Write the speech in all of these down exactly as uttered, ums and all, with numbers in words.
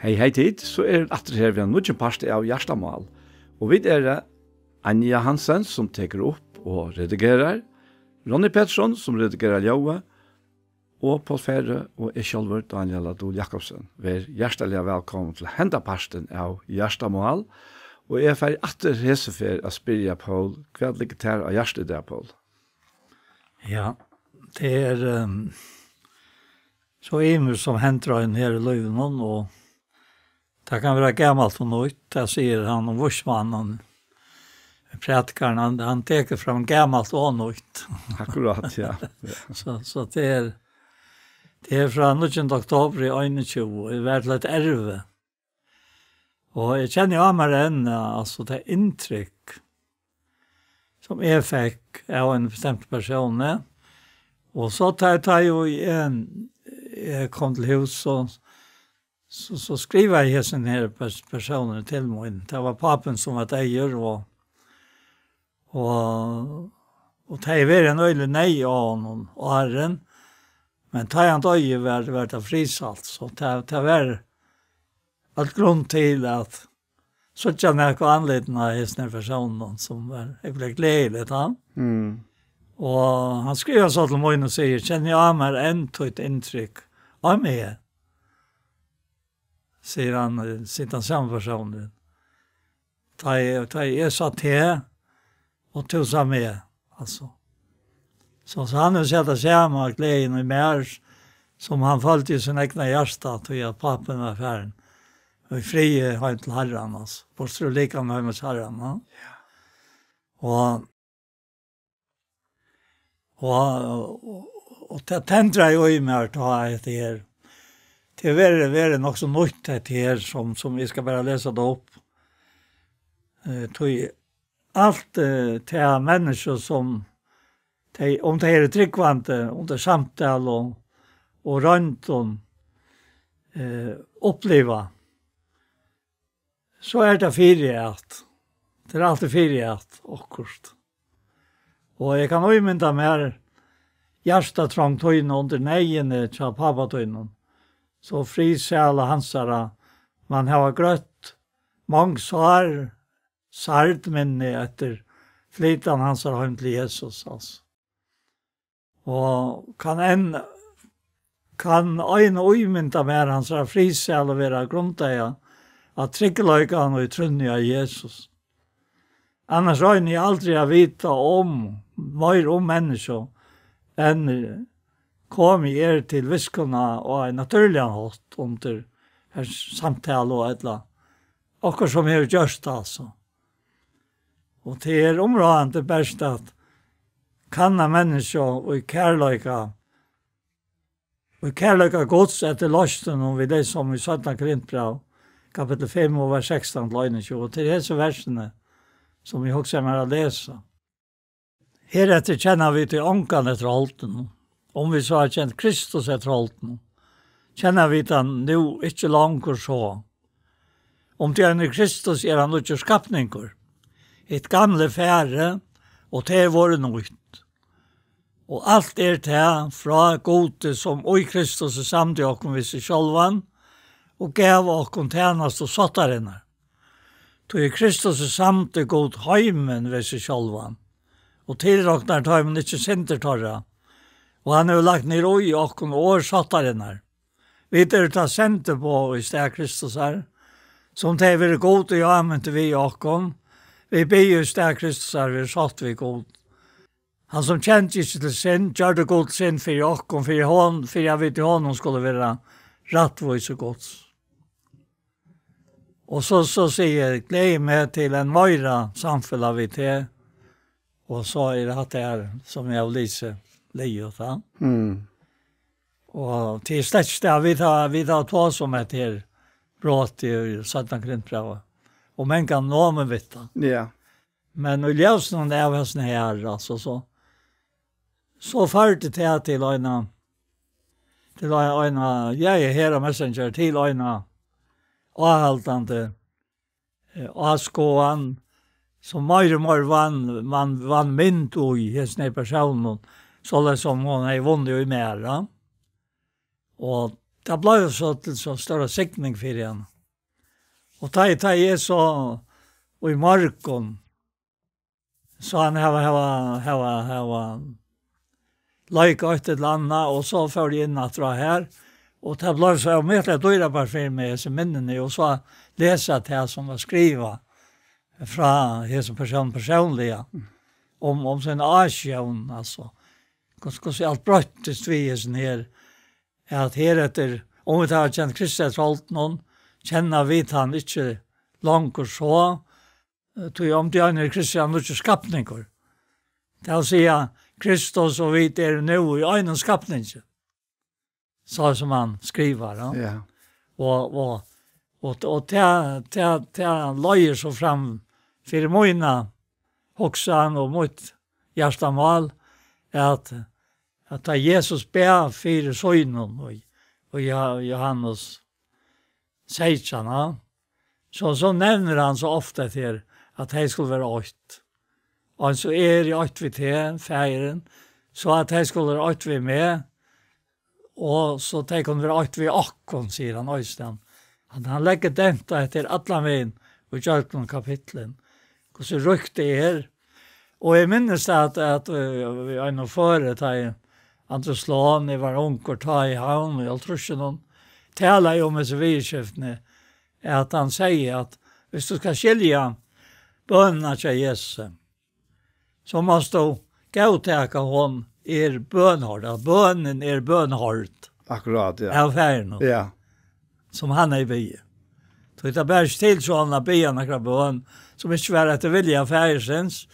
Hey, hey, tit, so er aftur her við ein nýggjan part av Hjartamál. Og vit eru Anja Hansen, sum tekur upp og redigerar, Ronny Pettersson, sum redigerar ljóðið, og Poul Færø og eg sjálvur, Daniel Adol Jakobsen. Ver hjartaliga vælkomin til henda partin av Hjartamál. Og eg fari aftur hesa ferð at spyrja Poul, hvat liggur tær á hjarta í dag, Poul? Ja, tað er, ehm, so ymiskt sum hendir ein her í lívinum, og tað kann vera gamalt og nýtt, tað sigur hann um vísmannin, prædikarin, hann, hann tekur fram gamalt og nýtt. Akkurát, ja. Ja. So, so tað er, tað er frá níggjunda oktober í einogtjúgu, eg var til eitt ervi. Og eg kenni á mær enn, altso, tað inntrykk, sum eg fekk av einum bestemtum persóni. Og so tá, tá eg, eg, eg kom til hús, so, so, so skrivaði eg hesin her pers-, persónin til mín. Tað var pápin, sum var deyður, og, og, og tað hevði verið ein øgilig neyð á honum áðrenn, men tá hann doyði, var, var tað friðsælt, so tað, tað var øll grund til at síggja nakað á andlitinum á hesum her persóninum, sum var, eg bleiv gleðilig, tá. Mm. Og hann skrivar so til mín og sigur: "Kenni á mær enn títt inntrykk á meg", sigur hann, eh, sigur tann sami persónurin. "Tá eg, tá eg sá teg, og tú sá meg", altso. So, so hann hevur sæð tað sama, gleðin í mær, sum hann følti í sín egna hjarta, tí at pápin var farin í friði heim til Harran, altso. Burtur úr likamið heim til Harran, ja. Ja. Og, og, og, og tað tendraði í mær, tá, hetta her. Tað er verið, verið nokk so nýtt, hetta her, sum, sum eg skal bara lesa tað upp. Eh, tí alt, eh, tað menniskju sum tey, um tey eru trúgvandi, undir samtalu og, og royndum, eh, uppliva, so er tað fyri at, tað er altíð fyri at okkurt. Og eg kann ímynda mær hjartatrongd tína undir neyðini hjá pápa tínum. So friðsæla hansara man hava grøtt mong sár, sárd minni eftir flytan hansara heim til Jesus, altso. Og kann enn, kann ein ímynda mær hansara friðsælu vera grundaða á tryggleikan í trúnni á Jesus. Annars royni eg aldri at vita um, meir um menniskju, enn komið er til viskunna á ein natúrligan hátt undir her samtalu og ella okkurt sum hevur gjørt, altso. Og tað er umráðandi bert at kanna menniskju í kærleika, í kærleika Guds eftir løstunum, vit lesa um í seinna Korintbræv, kapittul fimm og vers sekstan til einogtjúgu. Og til hesi versini, sum eg hugsaði mær at lesa. Hereftir kenna vit tí ongan eftir holdinum. Um vit so hava kent Kristus eftir holdinum, kenna vit hann nú ikki longur so. Um tí ein er Kristus, er hann nýggjur skapningur. Hitt gamla er farið, og tað er vorðið nýtt. Og alt er tað frá Gudi, sum í Kristusi samdi okkum við seg sjálvan og gav okkum tænastu sáttarinnar. Tí í Kristusi samdi Gud heimin við seg sjálvan, og tilroknar teimum ikki syndir teirra, og hann hevur lagt niður í okkum orð sáttarinnar. Vit eru tá sendiboð í stað Kristusar, sum tað hevur verið Gudi ámintur við okkum. Vit biðja í stað Kristusar, verið sátt við Gud. Hann, sum kendi ikki til synd, gjørdi Gud synd fyri okkum, fyri hon-, fyri at vit í honum skulu vera rættvísi Guds. Og so, so sigi eg, gleði meg til enn meira samfelag við teg. Og so er hatta her, sum eg havi lisið, liðugt, ja. Mm. Og til slett, ja, vit hava, vit hava tosað um hetta her brot í seinna Korintbrævi. Og mangan numið við tað. Ja. Men í ljósinum av hesum her, altso, so, so førdi tað til eina, til ein-, eina, ja, ja, her á Messenger, til eina áhaldandi, eh, áskoðan, sum meir og meir vann, vann, vann mynd í hesum her persónum, soleiðis sum hon hevði vunnið í mær, ja. Og tað bleiv so til so stóra signing fyri hana. Og tá, tá eg so í morgun, so hann hava, hava, hava, hava leik eitt ella annað, og so fór eg inn aftur á her, og tað bleiv so ómetaliga dýrabært fyri meg, hesi minnini, og so lesa tað sum var skrivað frá hesum persón-, persónliga, um, um sína ásjón, altso, hvussu, hvussu alt broyttist við hesum her, at her eftir, um vit hava kent Kristus eftir holdinum, kenna vit hann ikki longur so, eh, tí um tí ein er Kristus, er hann nýggjur skapningur. Tað vil siga, Kristus og vit eru nú í einum skapningi, so sum hann skrivar, ja. Ja. Og, og, og, og tað, tað, tað leiðir so fram fyri mína hugsan og mítt hjartamál, at, at tá Jesus bað fyri sínum, og, og Jo-, Jóhannes seytjan, ja, so, so nevnir hann so ofta til, at tey skulu vera eitt. Og so er í eitt við teg, Faðirin, so at tey skulu vera eitt við meg, og so tey kunnu vera eitt við okkum, sigur hann eisini. Hann, hann leggur dent á hetta her allan vegin í gjøgnum kapitlin, hvussu ríkt tað er. Og eg minnist at, at, eh, við einum føri, tá eg, Andrus Lon, eg var ungur tá í Havn í hálvtrýssunum, talaði um hesi viðurskiftini, at hann segði, at viss tú skal skilja bønina hjá Jesusi, so mást tú góðtaka, hon er bønhoyrd, at bønin er bønhoyrd Akkurát, ja. av Faðirinum, Ja. sum hann hevði biðið. Tí tað ber ikki til so at biðja nakra bøn, sum ikki var eftir vilja Faðirsins,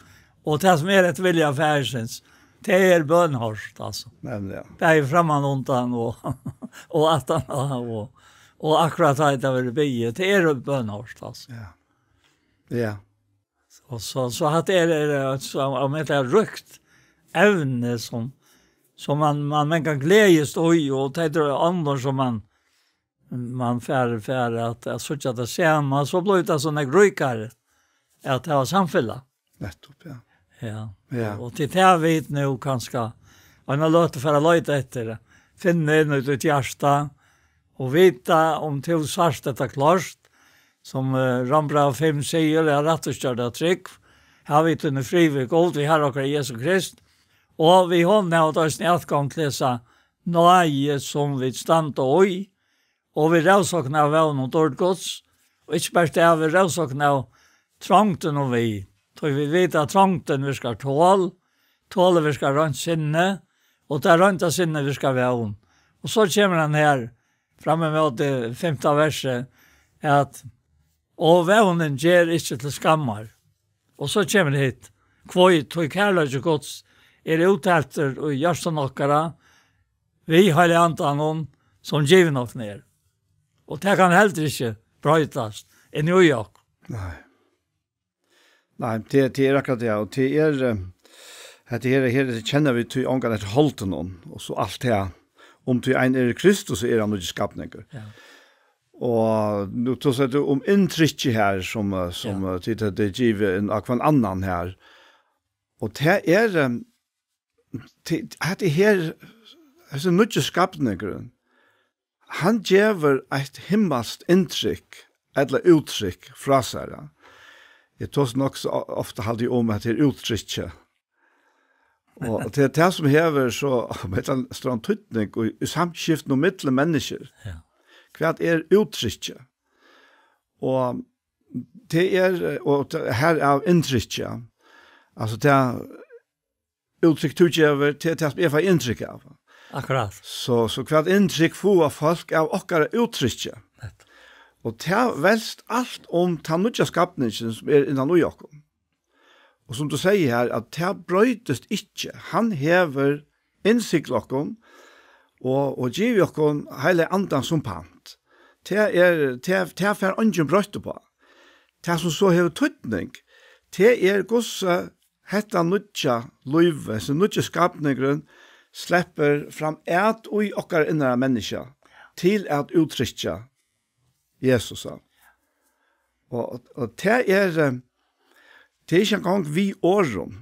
og tað sum er eftir vilja Faðirsins, tað er bønhoyrt, altso. Nemliga. Bæði framman undan og, og aftan á, og, og akkurát tá tað verður biðið, tað er bønhoyrt, altso. Ja. Ja. Og so, so hatta er, er eitt so, um, eitt ríkt evni, sum, sum man, man, man kann gleðast í, og tað er onnur, sum man, man fær, fær at, at síggja tað sama, so blívur tað so nógv ríkari at hava samfelag. Nettupp, ja. Ja. Ja. Og til tað vit nú kanska eina løtu fara at leita eftir, finna inn í títt hjarta, og vita um tú sært hetta klárt, sum, eh, Rómbræv fimm sigur, er rættvísgjørd av trúgv, hava vit funnið frið við Gud, við Harra okkara Jesu Krist, og við honum hava vit eisini atgongd til hesa náði, sum vit standa í, og við rósokn av vón um dýrd Guds, og ikki bert tað, við rósokn av trongdini og við. Tí vit vita, at trongdin virkar tol, tolið virkar reint sinni, og tað reinta sinnið virkar vón. Og so kemur hann her, fram ímóti fimta versi, at, og vónin ger ikki til skammar. Og so kemur hitt, hví, tí kærleiki Guds er útteltur í hjørtum okkara, við Heilaga Andanum, sum givin okkum er. Og tað kann heldur ikki broytast inn í okkum. Nei. Nei, tað, tað er akkurát tað, og tað er, eh, hetta her, her kenna vit tí ongan eftir holdinum, og so alt tað, um tí ein er í Kristus, so er hann nýggjur skapningur. Ja. Og nú tosar tú um inntrykkið her, sum, eh, sum, Ja. eh, tit hava givið inn á hvønn annan her. Og tað er, eh, til, at tað her, hesi nýggi skapningurin, hann gevur eitt himmalskt inntrykk ella úttrykk frá sær. Eg tosi nokk so o-, ofta, haldi eg, um at tað er úttrykki. Og tað er tað sum hevur so, um hetta stóran týdning í, í samskiftinum millum menniskjur. Ja. Hvat er úttrykki? Og tað er, og tað her av inntrykki. Altso, tað úttrykk tú gevur, tað er tað sum eg fái inntrykk av. Akkurát. So, so hvat inntrykk fáa fólk av okkara úttrykki? Nettupp. Og tað velst alt um tann nýggja skapningin sum er innan í okkum. Og sum tú sigur her, at tað broytist ikki. Hann hevur innsigla okkum og, og givið okkum Heilaga Andan sum pant. Tað er, tað, tað fær eingin broytt uppá. Tað sum so hevur týdning, tað er hvussu hetta nýggja lívið, hesin nýggi skapningurin, sleppur fram at í okkara innara menniskja, til at úttrykkja Jesus. Og, og, og tað er, eh, tað er ikki eingong við orðum,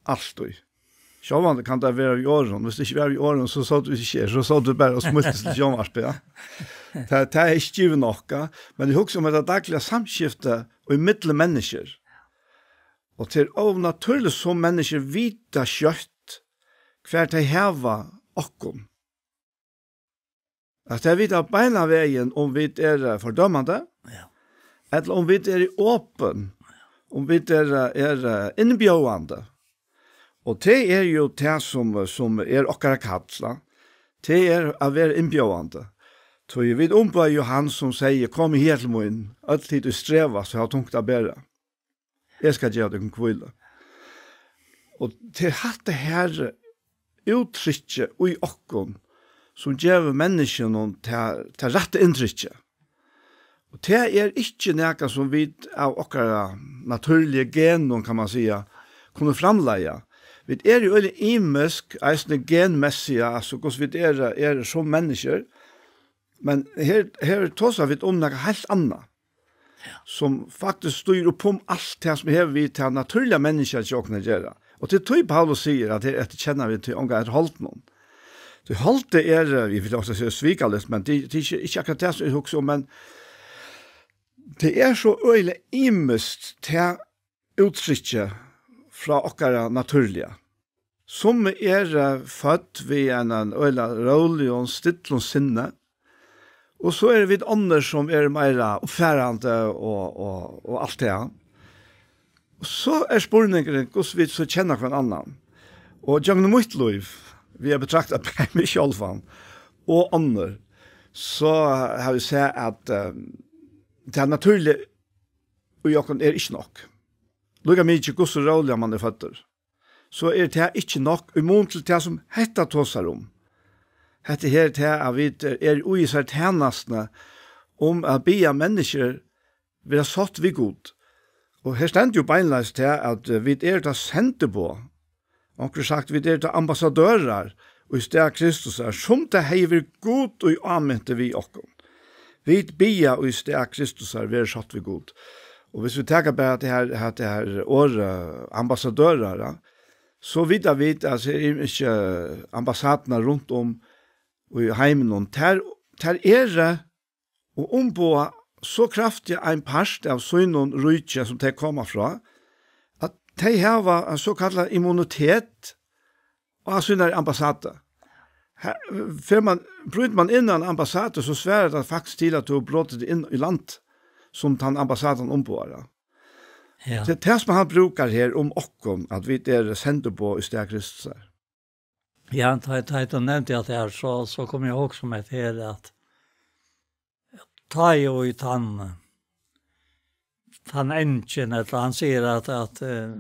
altíð. Sjálvandi kann tað vera í orðum. Viss tað ikki var í orðum, so sótu vit ikki her. So sótu vit bara og smíltust til sjónvarpið, ja. Tað, tað er ikki givið nokk, ja. Men eg hugsi um hetta dagliga samskifti í millum menniskjur. Og tað er ónatúrligt, sum menniskjur vita skjótt, hvar tey hava okkum. At tey vita beinanvegin, um vit eru, eh, fordømandi, ja, ella um vit eru opin, um vit eru, eh, eru, eh, innbjóðandi. Og tað er jú tað, sum, sum er okkara kall, ja. Tað er at vera innbjóðandi. Tí vit umboða jú hann, sum segði: "Kom her til mín, øll tit, ið strevast og hava tungt at bera. Eg skal geva tykkum hvílu." Og tað er hatta her úttrykki í okkum, sum gevur menniskjunum tað, tað rætta inntrykkið. Og tað er ikki nakað, sum vit av okkara natúrliga genum, kann man siga, kunnu framleiða. Vit eru jú øgiliga ymisk, eisini genmessigt, altso, hvussu vit eru, eru sum menniskjur. Men her, her tosa vit um nakað heilt annað, ja, sum faktiskt stýrir upp um alt tað, sum hevur við tað natúrliga menniskjað hjá okkum at gera. Og tað er tí Paulus sigur, at her eftir kenna vit tí onga eftir holdinum. Tí holdið er, eh, vit vilja ofta siga svikaleyst, men tað, tað er ikki, ikki akkurát tað, sum eg hugsi um, men tað er so øgiliga ymiskt, tað úttrykki frá okkara natúrliga. Summi eru, eh, fødd við ein, ein øgiliga róligum, stillum sinni, og so eru vit onnur, sum eru meira uppfarandi og, og, og alt tað. Og so er spurningurin, hvussu vit so kenna hvønn annan. Og gjøgnum mítt lív, við at betrakta bæði meg sjálvan og onnur, so havi eg sæð, at, eh, tað natúrliga í okkum er ikki nokk. Líka mikið, hvussu róliga man er føddur, so er tað ikki nokk í mun til tað, sum hetta tosar um. Hetta her er tað, at vit eru í hesari tænastuni um at biðja menniskjur vera sátt við Gud. Og her stendur jú beinleiðis tað, at, eh, vit eru tað sendiboð. Onkur hevur sagt, vit eru tað ambassadørar í stað Kristusar, sum tað hevði verið Gud, ið áminti við okkum. Vit biðja í stað Kristusar, verið sátt við Gud. Og viss vit taka bara tað her, at tað her orðið ambassadørar, ja, so vita vit, at her eru ikki ambassadurnar runt um í heiminum. Tær, tær eru og umboða so kraftiga ein part av sínum ríki, sum tey koma frá, at tey hava ein sokallaðan immunitet á sínari ambassadu. Her, fer man, brýtur man inn á eina ambassadu, so svarar tað faktiskt til, at tú hevur brotið teg inn í land, sum tann ambassadan umboðar, ja. Ja. Tað er tað, sum hann brúkar her um okkum, at vit eru sendiboð í stað Kristusar. Ja, tá, tá tú nevndi at det her, så, så kom jeg også med til at ta jo i tann, tann engine, eller han sier at, at, eh,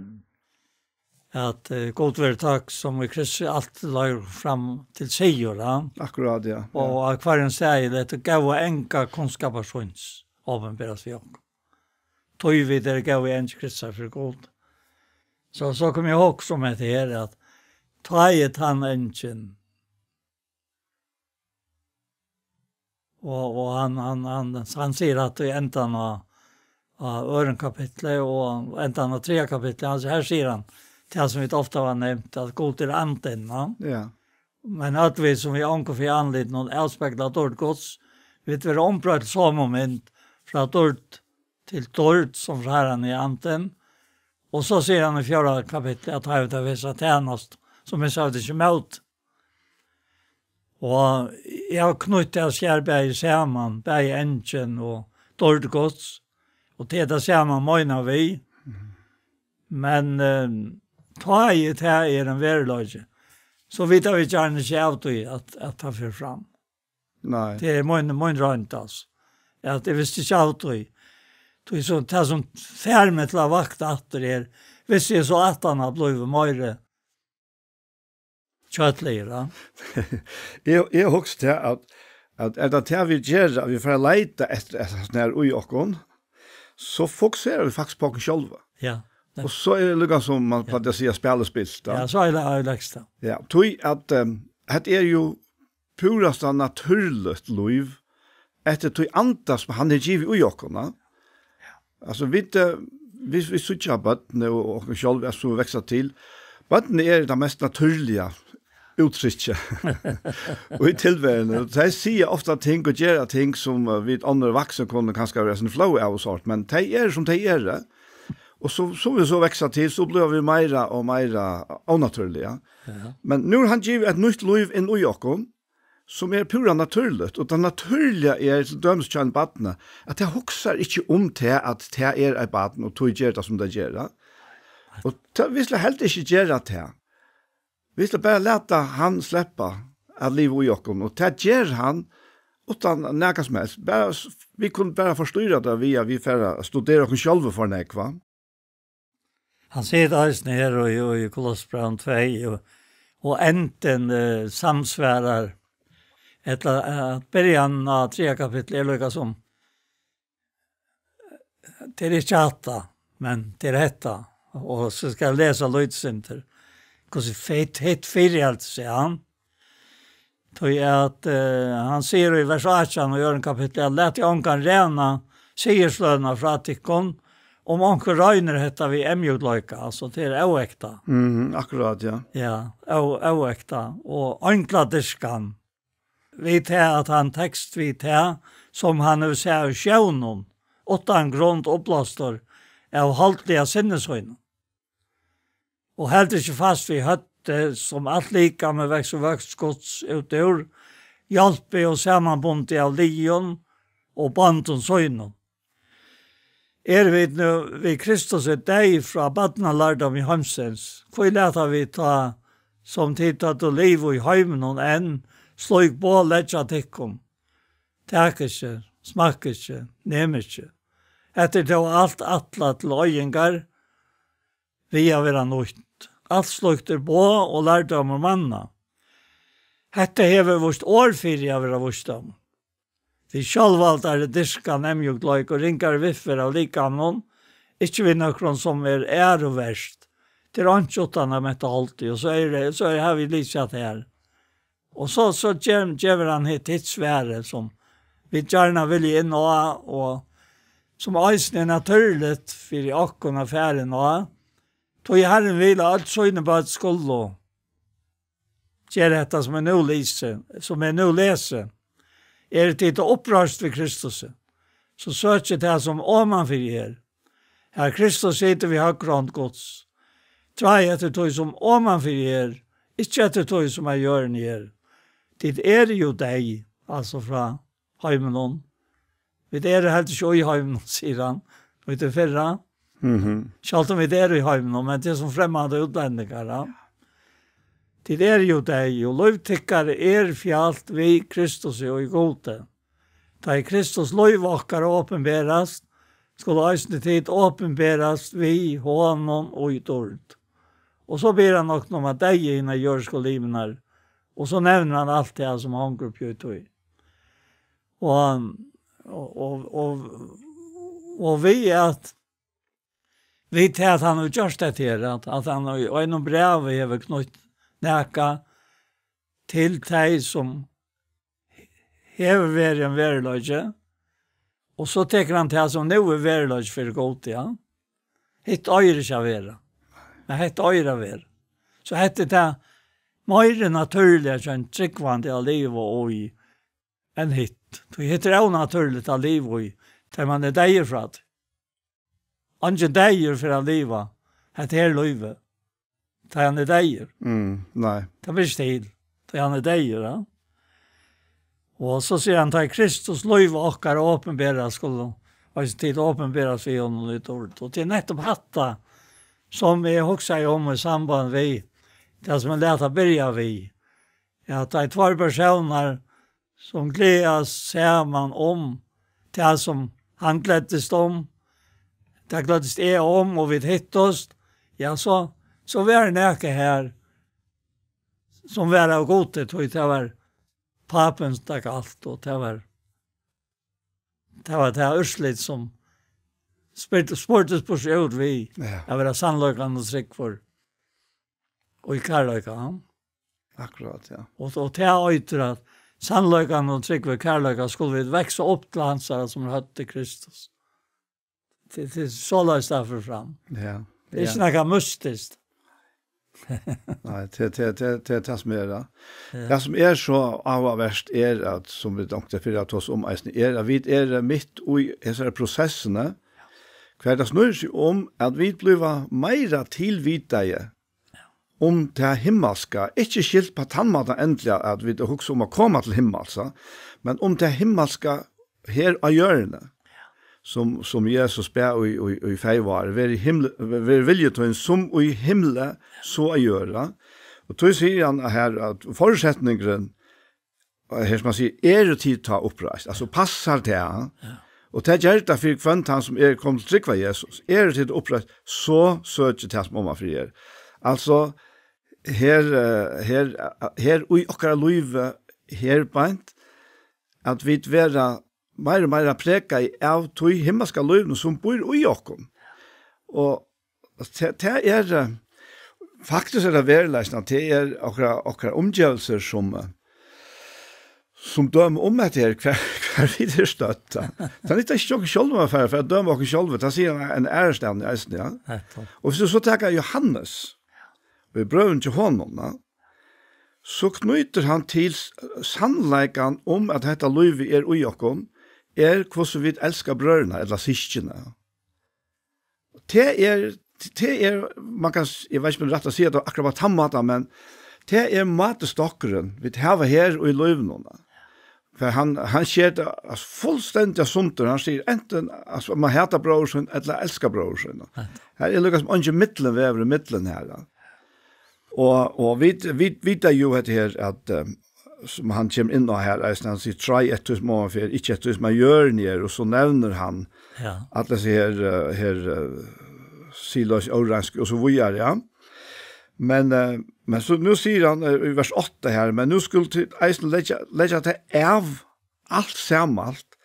at, eh, Gud være takk, som i Kristus alt lar fram til seier, ja. Akkurat, ja. Ja. Og at hver en sier, det gav og enka kunnskapar syns, åpenbæres vi også. Tog vi det gav og enka Kristus for Gud. Så, så kom jeg også med det her, at ta i tann engine, Og, og hann, hann, hann, hann sigur at í endan á, á øðrum kapitli og endan á triðja kapitli, hann, her sigur hann, tað sum vit ofta hava nevnt, at Gud er andin, ja. Ja. Men at vit sum við onkur fyri andlitinum avspegla dýrd Guds, vit verða umbroytt til somu mynd frá dýrd til dýrd, sum frá Harranum í andin. Og so sigur hann í fjórða kapitli, at hann hevur tað vissa tænast, sum eg sá tað ikki mót. Og eg havi knýtt tað skjær bæði saman, bæði engine og dýrd Guds, og tað er tað sama meina vit. Mhm. Men, eh, tá er tað ein veruleiki, so vita vit gjarna ikki av tí, at, at tað fer fram. Nei. Tað er mín, mín roynd, altso. At eg visti ikki av tí. Tí so, tað sum fær meg til at vakta aftur er, viss eg so aftan á blívi meiri kjøtligur, ja. Eg, eg hugsi til at, at er tað tað vit gera, at vit fara at leita eftir, eftir sånn her í okkum, so fokusera vit faktiskt á okkum sjálva. Ja. Og so er tað líka sum man Ja. plagdi at siga, spælið spilt, ja. Ja, so er tað, er tað lekst, ja. Ja, tí at, ehm, hetta er jú púrasta natúrligt lív, eftir tí anda sum hann hevur givið í okkum, ja. Altso, vit, eh, vit, vit síggja børnini og, og okkum sjálv, sum veksa til, Børnini eru tað mest natúrliga úttrykki í tilveruni. Og tey siga ofta ting og gera ting, sum, eh, vit onnur vaksin kunnu kanska vera sindur flóð av og sort, men tey eru, sum tey eru. Og so, sum vit so vaksa til, so blíva vit meira og meira ónatúrliga. Ja. Men nú er hann givið eitt nýtt lív inn í okkum, sum er púra natúrligt. Og tað natúrliga er til dømis hjá einum barni, at tað hugsar ikki um tað, at tað er eitt barn, og tí ger tað, sum tað ger. Og tað, vit skulu helst ikki gera tað. Vit skulu bara lata hann sleppa at liva í okkum, og tað ger hann uttan nakað sum helst. Bara, s-, vit kunnu bara forstýra tað við, at vit fara at studera okkum sjálvi for nógv, va? Hann sigur tað eisini her í, í Kolossebrævinum tvey, og, og endin, eh, samsvarar, ella, eh, byrjanin á triðja kapitli er líka sum, tað er ikki hatta, men tað er hetta. Og so skal eg lesa lítið sindur. Hvussu feitt, heitt fyri alt, sigur hann. Tí at, eh, hann sigur í vers átjan í øðrum kapitli, at latið ongan ræna sigursløðuna frá tykkum, um onkur roynir hetta við eyðmjúkleika, altso, tað er óekta. Mhm, akkurát, ja. Ja, ó-, óekta. Og eingladýrkan. Við tað, at hann tekst við tað, sum hann hevur sæð í sjónum, uttan grund uppblástur av holdliga sinni sínum. Og heldur ikki fast við høvdið, sum alt likam er vøkst, vøkst Guds út úr, hjálpið og samanbundið av liðum og bondum sínum. Eru vit nú við Kristus er deyð frá barnalærdómi heimsins, hví lata vit tá, sum tit høvdu liv í heiminum enn, slík boð leggja tykkum? Tak ikki, smakk ikki, nem ikki. Hetta er tó alt ætlað til oyðingar, við at vera nýtt. Alt slíkt er boð og lærdómur manna. Hetta hevur víst orð fyri at vera vísdómur. Við sjálvvaldari dyrkan, eyðmjúkleik og ringari viðferð av likamum, ikki við nøkrum, sum er æruvert. Tað er einki uttan at metta holdið, og so er tað, so er, hava vit lisið hatta her. Og so, so gev-, gevur hann hitt, hitt svarið, sum vit gjarna vilja inn á, og sum eisini er natúrligt fyri okkum at fara inn á. Tí Harrin vil, at øll síni børn skulu gera hetta, sum eg nú lesi, sum eg nú lesi. Eru tit uppreist við Kristusi, so søkið tað, sum omanfyri er, har Kristus situr við høgru hond Guds. Tráið eftir tí, sum omanfyri er, ikki eftir tí, sum á jørðini er. Tit eru jú deyð, altso frá heiminum. Vit eru heldur ikki í heiminum, sigur hann, í tí fyrra. Mhm. Sjálvt um vit eru í heiminum, men tað er sum fremmandir útlendingar, ja. Tit eru jú deyð, og lív tykkara er fjalt við Kristusi í Gudi. Tá ið Kristus, lív okkara, opinberast, skulu eisini tit opinberast við honum í dýrd. Og so biður hann okkum um at deyða hinar jørðisku limir, og so nevnir hann alt tað, sum hongur uppi í tí. Og, og, og, og, og við at, við tað, at hann hevur gjørt hetta her, at, at hann í einum brævi hevur knýtt nakað til tey, sum hevur verið ein veruleiki, og so tekur hann tað, sum nú er veruleiki fyri Gud, ja. Hitt eigur ikki at vera. Men hetta eigur at vera. So hetta er tað meira natúrliga hjá einum trúgvandi at liva í enn hitt. Tí hitt er ónatúrligt at liva í, tá man er deyður frá tí. Eingin deyður fer at liva hetta her lívið, tá hann er deyður. Mm, nei. Tað ber ikki til, tá hann er deyður, ja. Og so sigur hann, tá ið Kristus, lív okkara, opinberast, skulu eisini tit opinberast við honum í dýrd. Og tað er nettupp hatta, sum eg hugsaði um í samband við tað, sum eg læt at byrja við. Ja, tá ið tveir persónar sum gleðast saman um tað, sum hann gleddist um, tað gleddist eg um, og vit hittust, ja, so, so var nakað her, sum var av Gudi, tí tað var pápin, stakk alt, og tað var, tað var tað úrslit, sum spurt-, spurtist burtur úr við, ja, at vera sannleikan og trúgvur í kærleika, ja. Akkurát, ja. Og, og tað eitur at sannleikan og trúgv í kærleika skulu vit vaksa upp til hansara, sum er høvd til Kristus. Tað, tað er soleiðis tað fer fram. Ja, tað er ikki, ja, nakað mystiskt. Nei, tað, tað, tað, tað er tað sum er, ja. Ja. Tað sum er so áhugavert er at, sum vit dámdi fyri at tosa um eisini, er at vit eru mitt í hesari prosessini, hvar tað snýr seg um at vit blíva meira tilvitaði um tað himmalska, ikki skilt på tann mátan endiliga at vit hugsa um at koma til himmals, ja, men um tað himmalska her á jørðini, sum, sum Jesus bað í, í, í feyvar, ver í himli, ver vilji tín sum í himli, so á jørð. Og tí sigur hann her, at forutsetningurin, og her skal man siga, eru tit tá uppreist, altso passar tað, ja. Og tað ger tað fyri hvønn tann sum er komin til trúgv á Jesus, eru tit uppreist, so søkið tað sum oman fyri er. Altso, her, eh, her, eh, her í okkara lívi, her beint, at vit vera meira og meira pregaði av tí himmalska lívinum, sum býr í okkum. Og tað, tað er, eh, faktiskt er tað veruleikin, at tað er okkara, okkara umgevelsir, sum, eh, sum døma um hetta her, hvar, hvar vit eru stødd. Tað nyttar ikki okkum sjálvum at fara, fara at døma okkum sjálv, tað sigur hann ein aðrastaðni eisini, ja. Nettupp. Og viss tú so taka Jóhannes, og í brøvum til honum, ja, so knýtir hann til s-, sannleikan um, at hetta lívið er í okkum, er hvussu vit elska brøðrarnar ella systkini. Tað er, tað er, man kann s-, eg veit ikki, um tað er rætt at siga tað akkurát á tann mátan, men tað er mátistokkurin, vit hava her í lívinum. For hann, hann sker tað, altso, fullstendiga sundur. Hann sigur, antin, altso, man hatar bróður sín ella elskar bróður sín. Nettupp. Her er líka sum eingin millumvegur í millum her, ja. Og, og vit, vit vita jú hetta her, at, eh, sum hann kemur inn á her, eisini, hann sigur, træið er eitt, tí sum omanfyri, ikki eitt, tí sum á jørðini er, og so nevnir hann, ja, allar hesar her, eh, her, eh, siðloysu, óreinsku og so víðari, ja. Men, eh, men so nú sigur hann, eh, í vers átta her, men nú skulu tit eisini leggja, leggja tað av, alt samalt,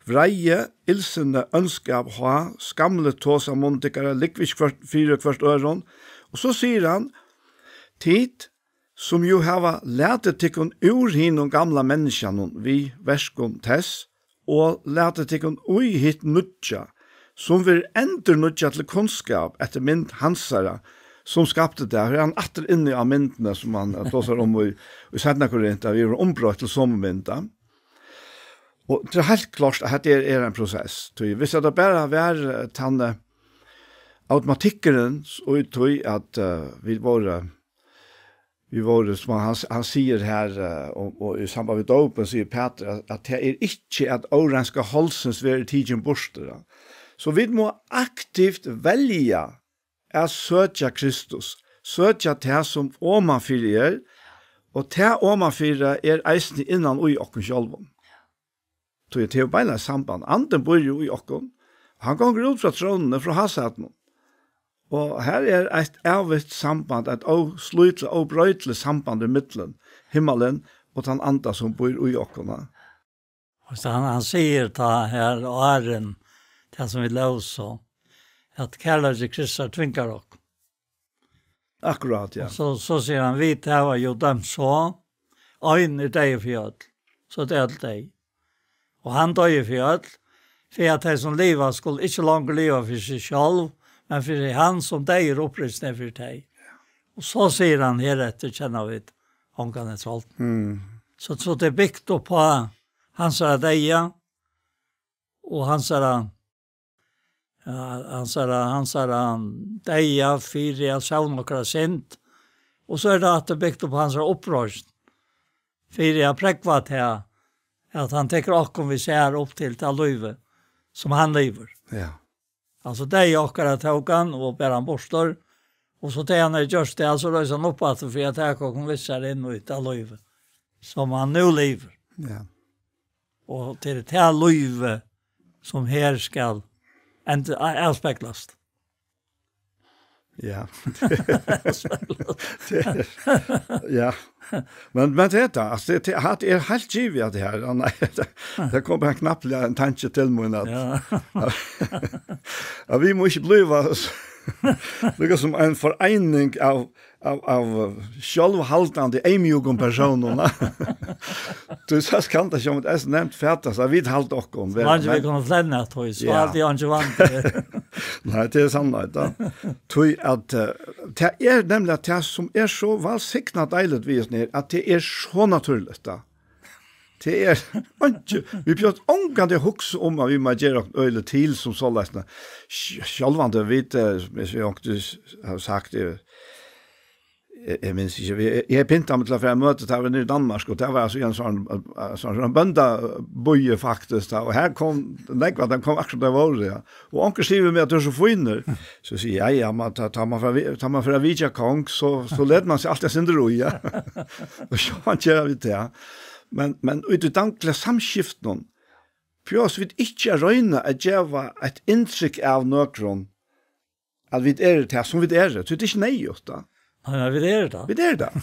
vreiði, illsinni, óndskap, háð, skamligt tos av munni tykkara, lúgvið ikki hvørt, fyri hvørt øðrum. Og so sigur hann, tit, sum jú hava latið tykkum úr hinum gamla menniskjanum við verkum tess, og latið tykkum í hitt nýggja, sum verður endurnýggjað til kunnskap eftir mynd hansara, sum skapti tað. Her er hann aftur inni á myndini, sum hann, eh, tosar um í, í seinna Korint, at vit eru umbroytt til somu mynd, ja. Og tað er heilt klárt, at hetta er, er ein prosess. Tí viss at tað bara var, eh, tann, eh, automatikkurin, og í tí at, eh, vit vóru, vit vóru, sum hann, hann sigur her, eh, og, og í samband við dópin, sigur Pætur, at, at tað er ikki, at óreinska hálsins verður tikin burtur, ja. So vit mugu aktivt velja at søkja Kristus, søkja tað, sum omanfyri er, og tað omanfyri er eisini innan í okkum sjálvum. Tí tað er jú beinleiðis samband. Andin býr jú í okkum, og hann gongur út frá trónuni, frá hásætinum. Og her er eitt ævigt samband, eitt óslítiligt, óbroytiligt samband ímillum himmalin og tann anda, sum býr í okkum, ja. Og so hann, hann sigur tá her, áðrenn tað sum vit lósu, at kærleiki Kristusar tvingar okkum. Akkurát, ja. Og so, so sigur hann, vit hava jú dømt so, ein er deyður fyri øll, so tey eru øll deyð. Og hann doyði fyri øll, fyri at tey sum liva skulu ikki longur liva fyri seg sjálv, men fyri hann sum deyður uppreistur fyri tey. Og so sigur hann, hereftir kenna vit ongan eftir holdinum. Mm. So, so tað er bygt upp á hansara deyða, og hansara, ja, hansara, hansara deyða fyri at savna okkara synd. Og so er tað aftur bygt upp á hansara uppreisn, fyri at prógva tað, at hann tekur okkum við sær upp til tað lívið, sum hann livir. Ja. Altso, deyða okkara tók hann og bar hann burtur, og so tá hann hevur gjørt tað, so reis hann upp aftur fyri at taka okkum við sær inn í tað lívið, sum hann nú livir. Ja. Og til tað lívið, sum her skal enda, avspeglast. Ja. Tað er, ja. Men, men tað er tað, altso, tað, tað, hatta er heilt givið, at tað her, ja, nei, tað, tað kom bara knappliga ein tanki til mín, at, ja, at vit mugu ikki blíva so, Líka sum ein foreining av, av, av sjálvhaldandi, eyðmjúkum persónum. Tú, so kann tað sjálvt eisini nemt fatast, at vit halda okkum vera, Leingi men vit kunnu flenna at tí, so Ja. alt er einki vandi. Nei, tað er sannheit, tá. Tí at, eh, tað er nemliga tað sum er so vælsignað deiligt við hesum her, at tað er so natúrligt, tá. Tað er einki, vit behøva ongantíð at hugsa um, at vit má gera okkum øgiliga til sum soleiðis. Sj-, sjálvandi, vit, eh, sum eg onkuntíð s-, havi sagt, eh, eg, eg minnist ikki, eg, eg pyntaði meg til at fara á møti, tað var niðri í Danmark, og tað var altso í ein sånn, eh, sånn, sånn bóndabýi faktiskt, tá, og har kom, nógv av teimum kom akkurát sum teir vóru, ja. Og onkur sigur við meg, at tú ert so fínur. So sigi eg, ja, ja, man, tá, tá man fer at vi-, tá man fer at vitja kong, so, so letur man seg altíð eitt sindur í, ja. Og so gera vit tað. Men, men í tí dagliga samskiftinum, prøva vit ikki at royna at geva eitt inntrykk av nøkrum, at vit eru tað, sum vit eru. Tí tað er ikki neyðugt, tá. Nei, nei, vit eru tað. Vit eru tað.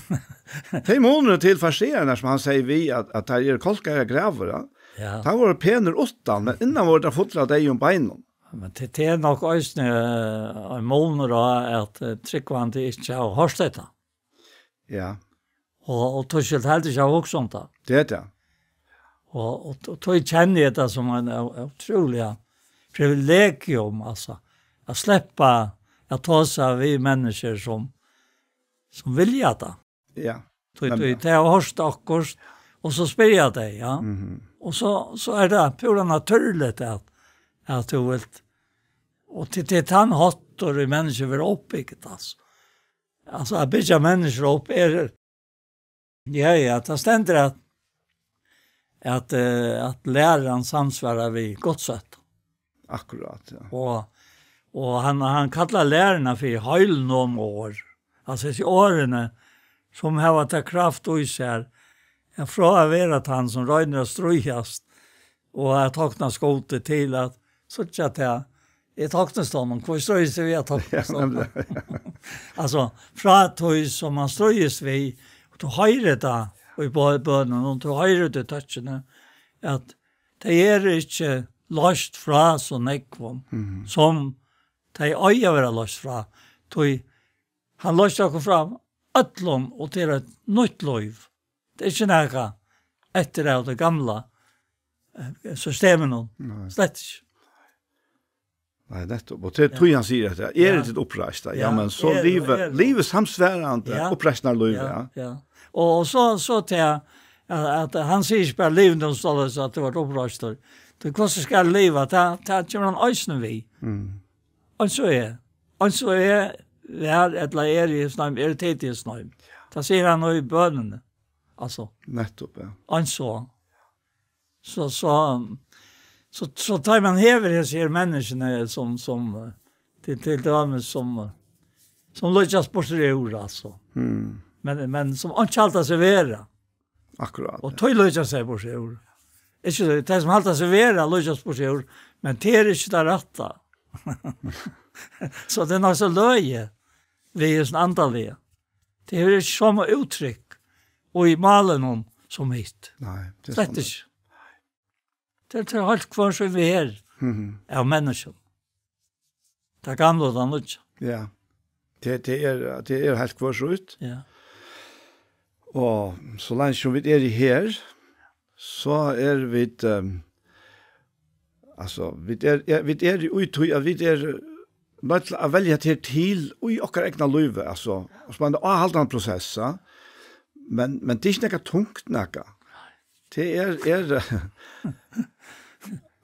Tað er munur til fariseararnar, sum hann segði við, at, at teir eru kálkaðar gravir, ja. Ja. Teir vóru penir uttan, men innan vóru teir fullir av deyðum beinum. Men tað, tað er nokk eisini, eh, ein munur á, at, eh, trúgvandi ikki hava hoyrt hetta. Ja. Og, og tískil heldur ikki hava hugsað um tað. Tað er tað. Og, og, og tí kenni eg tað sum ein ó-, ótrúliga privilegium, altso, at sleppa at tosa við menniskju sum, sum vilja tað. Ja. Tí, Nemliga. tí tey hava hoyrt okkurt, og so spyrja tey, ja. Mhm. Og so, so er tað púra natúrligt at, at tú vilt, og til, til tann háttur í menniskju verður uppbygt, altso. Altso, at byggja menniskju upp er, ja, ja, tað stendur at, at, eh, at læran samsvarar við Guds ótta. Akkurát, ja. Og, og hann, hann kallar læruna fyri heilnøm orð. Altso, hesi orðini, sum hava ta kraft í sær, at frá at vera tann, sum roynir at stríðast, og at tokna skotið til at síggja tað, eg toknist honum, hví stríðist tú við at toknast honum? Ja, nemliga. Altso, frá tí, sum hann stríðist við, og tú hoyrir tað í bø-, bønum, og tú hoyrir tað í tøkkini, at tey eru ikki loyst frá so nógvum, Mhm. sum tey eiga at vera loyst frá. Tí hann loysir okkum frá øllum, og til eitt nýtt lív. Tað er ikki nakað eftir av tí gamla, eh, systeminum. Nei. Slett ikki. Nei, nettupp. Og til Ja. tí hann sigur at, er Ja. tit uppreist, ja, Ja, men so er, liva, er. liva samsvarandi Ja. uppreisnarlív, Ja, ja. ja. Og, og so, so til at, at hann sigur ikki bara, "Liv nú soleiðis at tú ert uppreistur." Tí hvussu skal liva? Tað, tað kemur hann eisini við. Mm. Eins og er. Eins og er, er, ella er í snøm, er tað í snøm. Tað sigur hann í bønini. Altso, Nettupp, ja. eins og. So, so, so, so tá man hevur hesi her menniskjuni sum, sum, eh, til, til dømis sum, eh, sum líkjast burtur úr, altso. Mm. Men, men sum ikki halda seg vera. Akkurát, Og ja. tey líkjast seg burtur úr. Ikki tey, tey sum halda seg vera, líkjast burtur úr, men tað er ikki tað rætta. So tað er nokk so løgið við hesum andaliga. Tað hevur ikki somu úttrykk og í málinum sum hitt. Nei, tað er Slett sannheit. ikki. Tað er, tað er heilt hvør sín veg Mhm. av menniskjum. Tað gamla og tað nýggja. Ja. Tað, tað er, tað er heilt hvør sítt. Ja. Og so leingi sum vit eru her, so eru vit, ehm, altso, vit eru, ja, vit eru í tí, at vit eru nødt til at velja tað her til í okkara egna lívi, altso, og sum ein áhaldandi prosess, ja. Men, men tað er ikki nakað tungt, nakað. Tað er, er,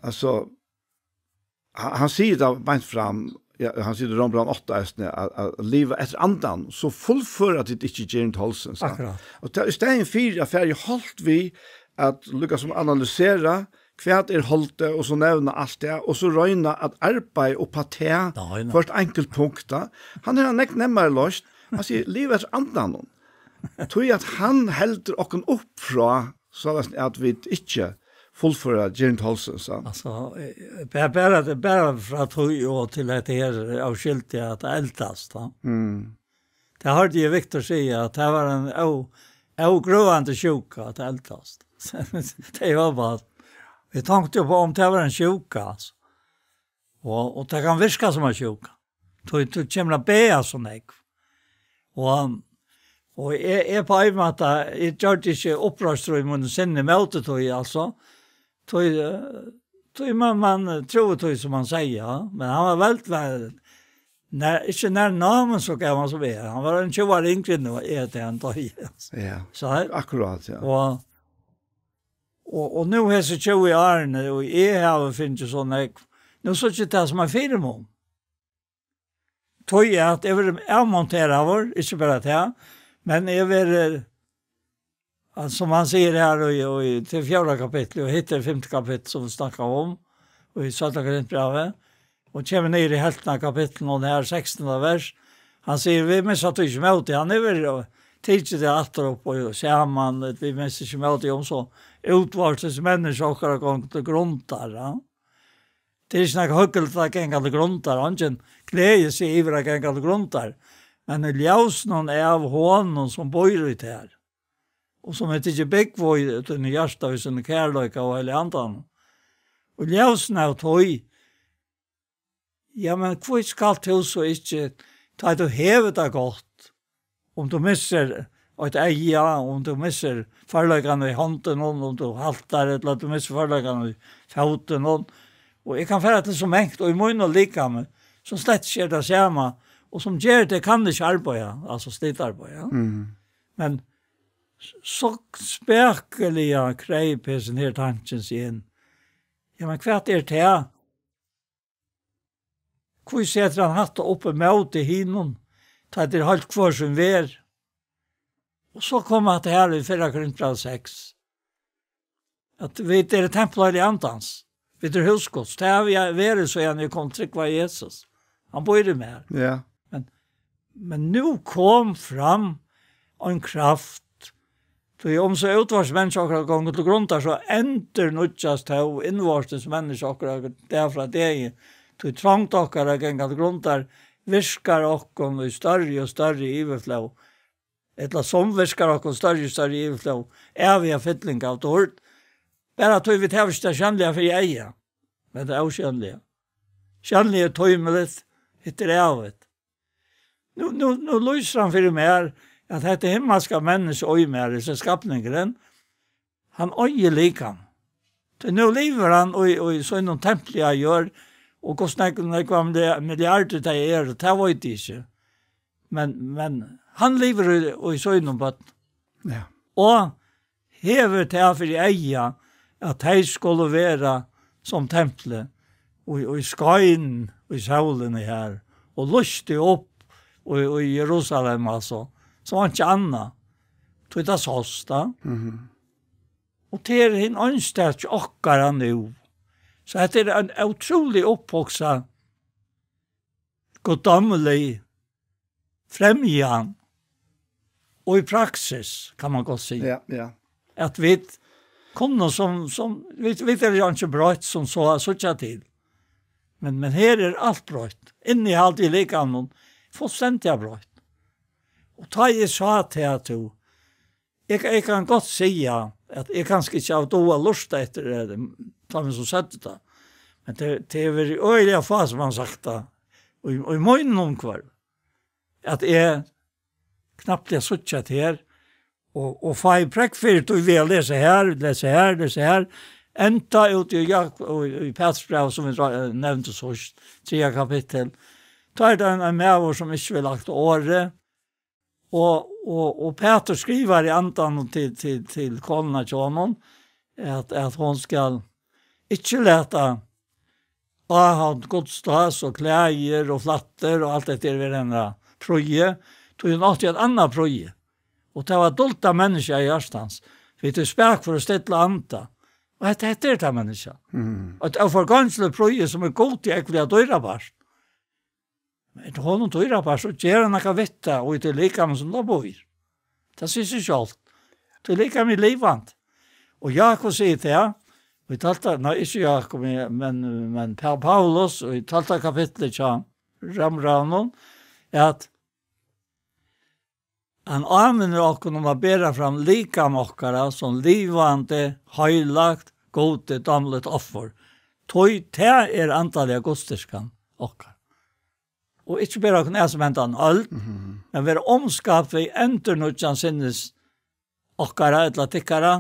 altso, hann, hann sigur tað beint fram, ja, hann sigur í Rómbrævinum átta eisini, at, at liva eftir andanum, so fullføra tit ikki girnd holdsins, ja. Akkurát. Og tað, í staðin fyri at fara í holt við at líka sum analysera, hvat er holdið, og so nevna alt tað, og so royna at arbeiða upp á tað, Nei, nei. hvørt enkelt punkt, tá. Hann hevur nógv nemmari loysn. Hann sigur, "Liv eftir andanum." Tí at hann heldur okkum upp frá, soleiðis at vit ikki fullføra girnd holdsins, tá. Altso, eh, bara, bara, bara frá tí og til hetta her óskyldiga at eldast, tá. Mm. Tað hoyrdi eg Viktor siga, at tað var ein ó-, ógrøðandi sjúka at eldast. Tað var bara, vit tonktu upp á, um tað var ein sjúka, altso. Og, og tað kann virka sum ein sjúka. Tí, tí kemur at bæða so nógv. Og, og eg, eg på ein máta, eg gjørdi ikki uppreistur í mínum sinni móti tí, altso. Tí, eh, tí man, man, eh, trúði tí sum man segði, ja. Men hann var væl, væl, nær, ikki nær námin so gamal sum eg. Hann var ein tjúgu ár yngri enn eg, tá hann doyði, altso. Ja, so her, akkurát, ja. Og, og, og nú hesi tjúgu árini, og eg havi fingið so nógv. Nú síggi eg tað sum ein fyrimun. Tí at eg verði avmonteraður, ikki bara tað, men eg verði, eh, sum hann sigur her í, í, til fjórða kapittul, og hitt er fimta kapittul, sum vit snakka um, og í seinna Korintbrævi, og kemur niður í helvtina av kapitlinum, og her sekstanda vers, hann sigur, vit missa tí ikki mótið, hann hevur tikið tað aftur upp og saman, vit missa ikki mótið, um so útvortis menniskja okkara gongur til grundar, ja. Tað er ikki nakað hugnaligt at ganga til grundar, eingin gleðir seg yvir at ganga til grundar, men í ljósinum av honum sum býr í tær, og sum hevur tikið búgv í tínum hjarta við sínum kærleika og Heilaga Andanum. Og í ljósinum av tí, ja, men hví skalt tú so ikki, tá tú hevur tað gott, um tú missir eitt eyga, um tú missir førleikan í hondini, um, um tú haltar, ella tú missir førleikan í fótin, og, og eg kann fara til so mangt, og í mínum likami, sum slett ikki er tað sama, og sum ger tað, kann ikki arbeiða, altso slitarbeiða. Mm. Men s-, so spakuliga kreyp hesin her tankin seg inn. Ja, men hvat er tað? Hví setur hann hatta upp ímóti hinum, tá tað er heilt hvør sín verð? Og so kom hatta her í fyrra Korintbræv seks, at vit eru tempul Heilaga Andans, vit eru hús Guds. Tað havi eg verið, síðan eg kom trúgva á Jesus. Hann býr í mær. Ja. Men, men nú kom fram ein kraft, tí um so útvortis menniskja okkara gongur til grundar, so endurnýggjast tó innvortis menniskja okkara dag frá degi, tí trongd okkara at ganga til grundar virkar okkum í størri og størri yvirflóð, ella sum virkar okkum størri og størri yvirflóð, æviga fylling av dýrd, bara tí vit hava ikki tað sjónliga fyri eyga, men tað ósjónliga. Sjónliga er tímiligt, hitt er ævigt. Nú, nú, nú lýsir hann fyri mær, at hetta himmalska menniskja í mær, hesin skapningurin, hann eigur likam. Tí nú livir hann í, í sínum templi á jørð, og hvussu nógv, nógvar milli-, milliardir tað eru, tað veit eg ikki. Men, men hann livir í, í sínum børn. Ja. Og hevur tað fyri eyga, at tey skulu vera sum templið, og, og skein í sólini her, og lýsti upp í, í Jerusalem, altso, sum einki annað. Tí tað sást, tá. Mhm. Og tað er hin einstaki okkara nú. So hetta er ein ótrúlig upphugsað, guddómlig fremjan og í praksis, kann man gott siga. Ja, ja. At vit kunnu sum, sum, vit, vit eru jo ikki broytt sum so at síggja til. Men, men her er alt broytt. Innihald í likamum, fullstendiga broytt. Og tá eg sá til at tú, eg, eg kann gott siga, at eg kanska ikki havi dugað at lurta eftir, eh, teimum sum søgdu tað. Men tað, tað hevur verið øgiliga fá sum hava sagt tað. Og í, og í mínum umhvørvi, at eg knappliga síggi tað her, og, og fái prógv fyri tí við at lesa her, lesa her, lesa her, enda út í Jak-, í, í Pætursbræv, sum vit ra-, nevndu síðst, triðja kapittul. Tá er tað ein, ein maður, sum ikki vil akta orðið, og, og, og Pætur skrivar í andanum til, til, til konuna hjá honum, at, at hon skal ikki lata áhald Guds stás og klæðir og flættir og alt hetta er við hana prýði, tí hon átti eitt annað prýði. Og tað var dult av menniskja í hjartans, við tí spakføra og stilla anda. Og hetta, hetta er tað menniskja. Mm. Og eitt óforgongiligt prýði sum er Gudi ógvuliga dýrabært. Men er tað honum dýrabært, so ger hann nakað við tað, og í tí likami sum tað býr. Tað sigur seg sjálvt. Tí likamið er livandi. Og Jákup sigur tað, og í tólvta, nei, ikki Jákup, men, men Pa-, Paulus, og í tólvta kapitli hjá Rómbrævinum, at hann áminnir okkum um at bera fram likam okkara sum livandi, heilagt, Gudi dámligt offur. Tí tað er andaliga gudsdýrkan okkara. og ikki bara kunnu sum henda ein øld, men vera umskapt við endurnýggjan sinnis okkara ella tykkara,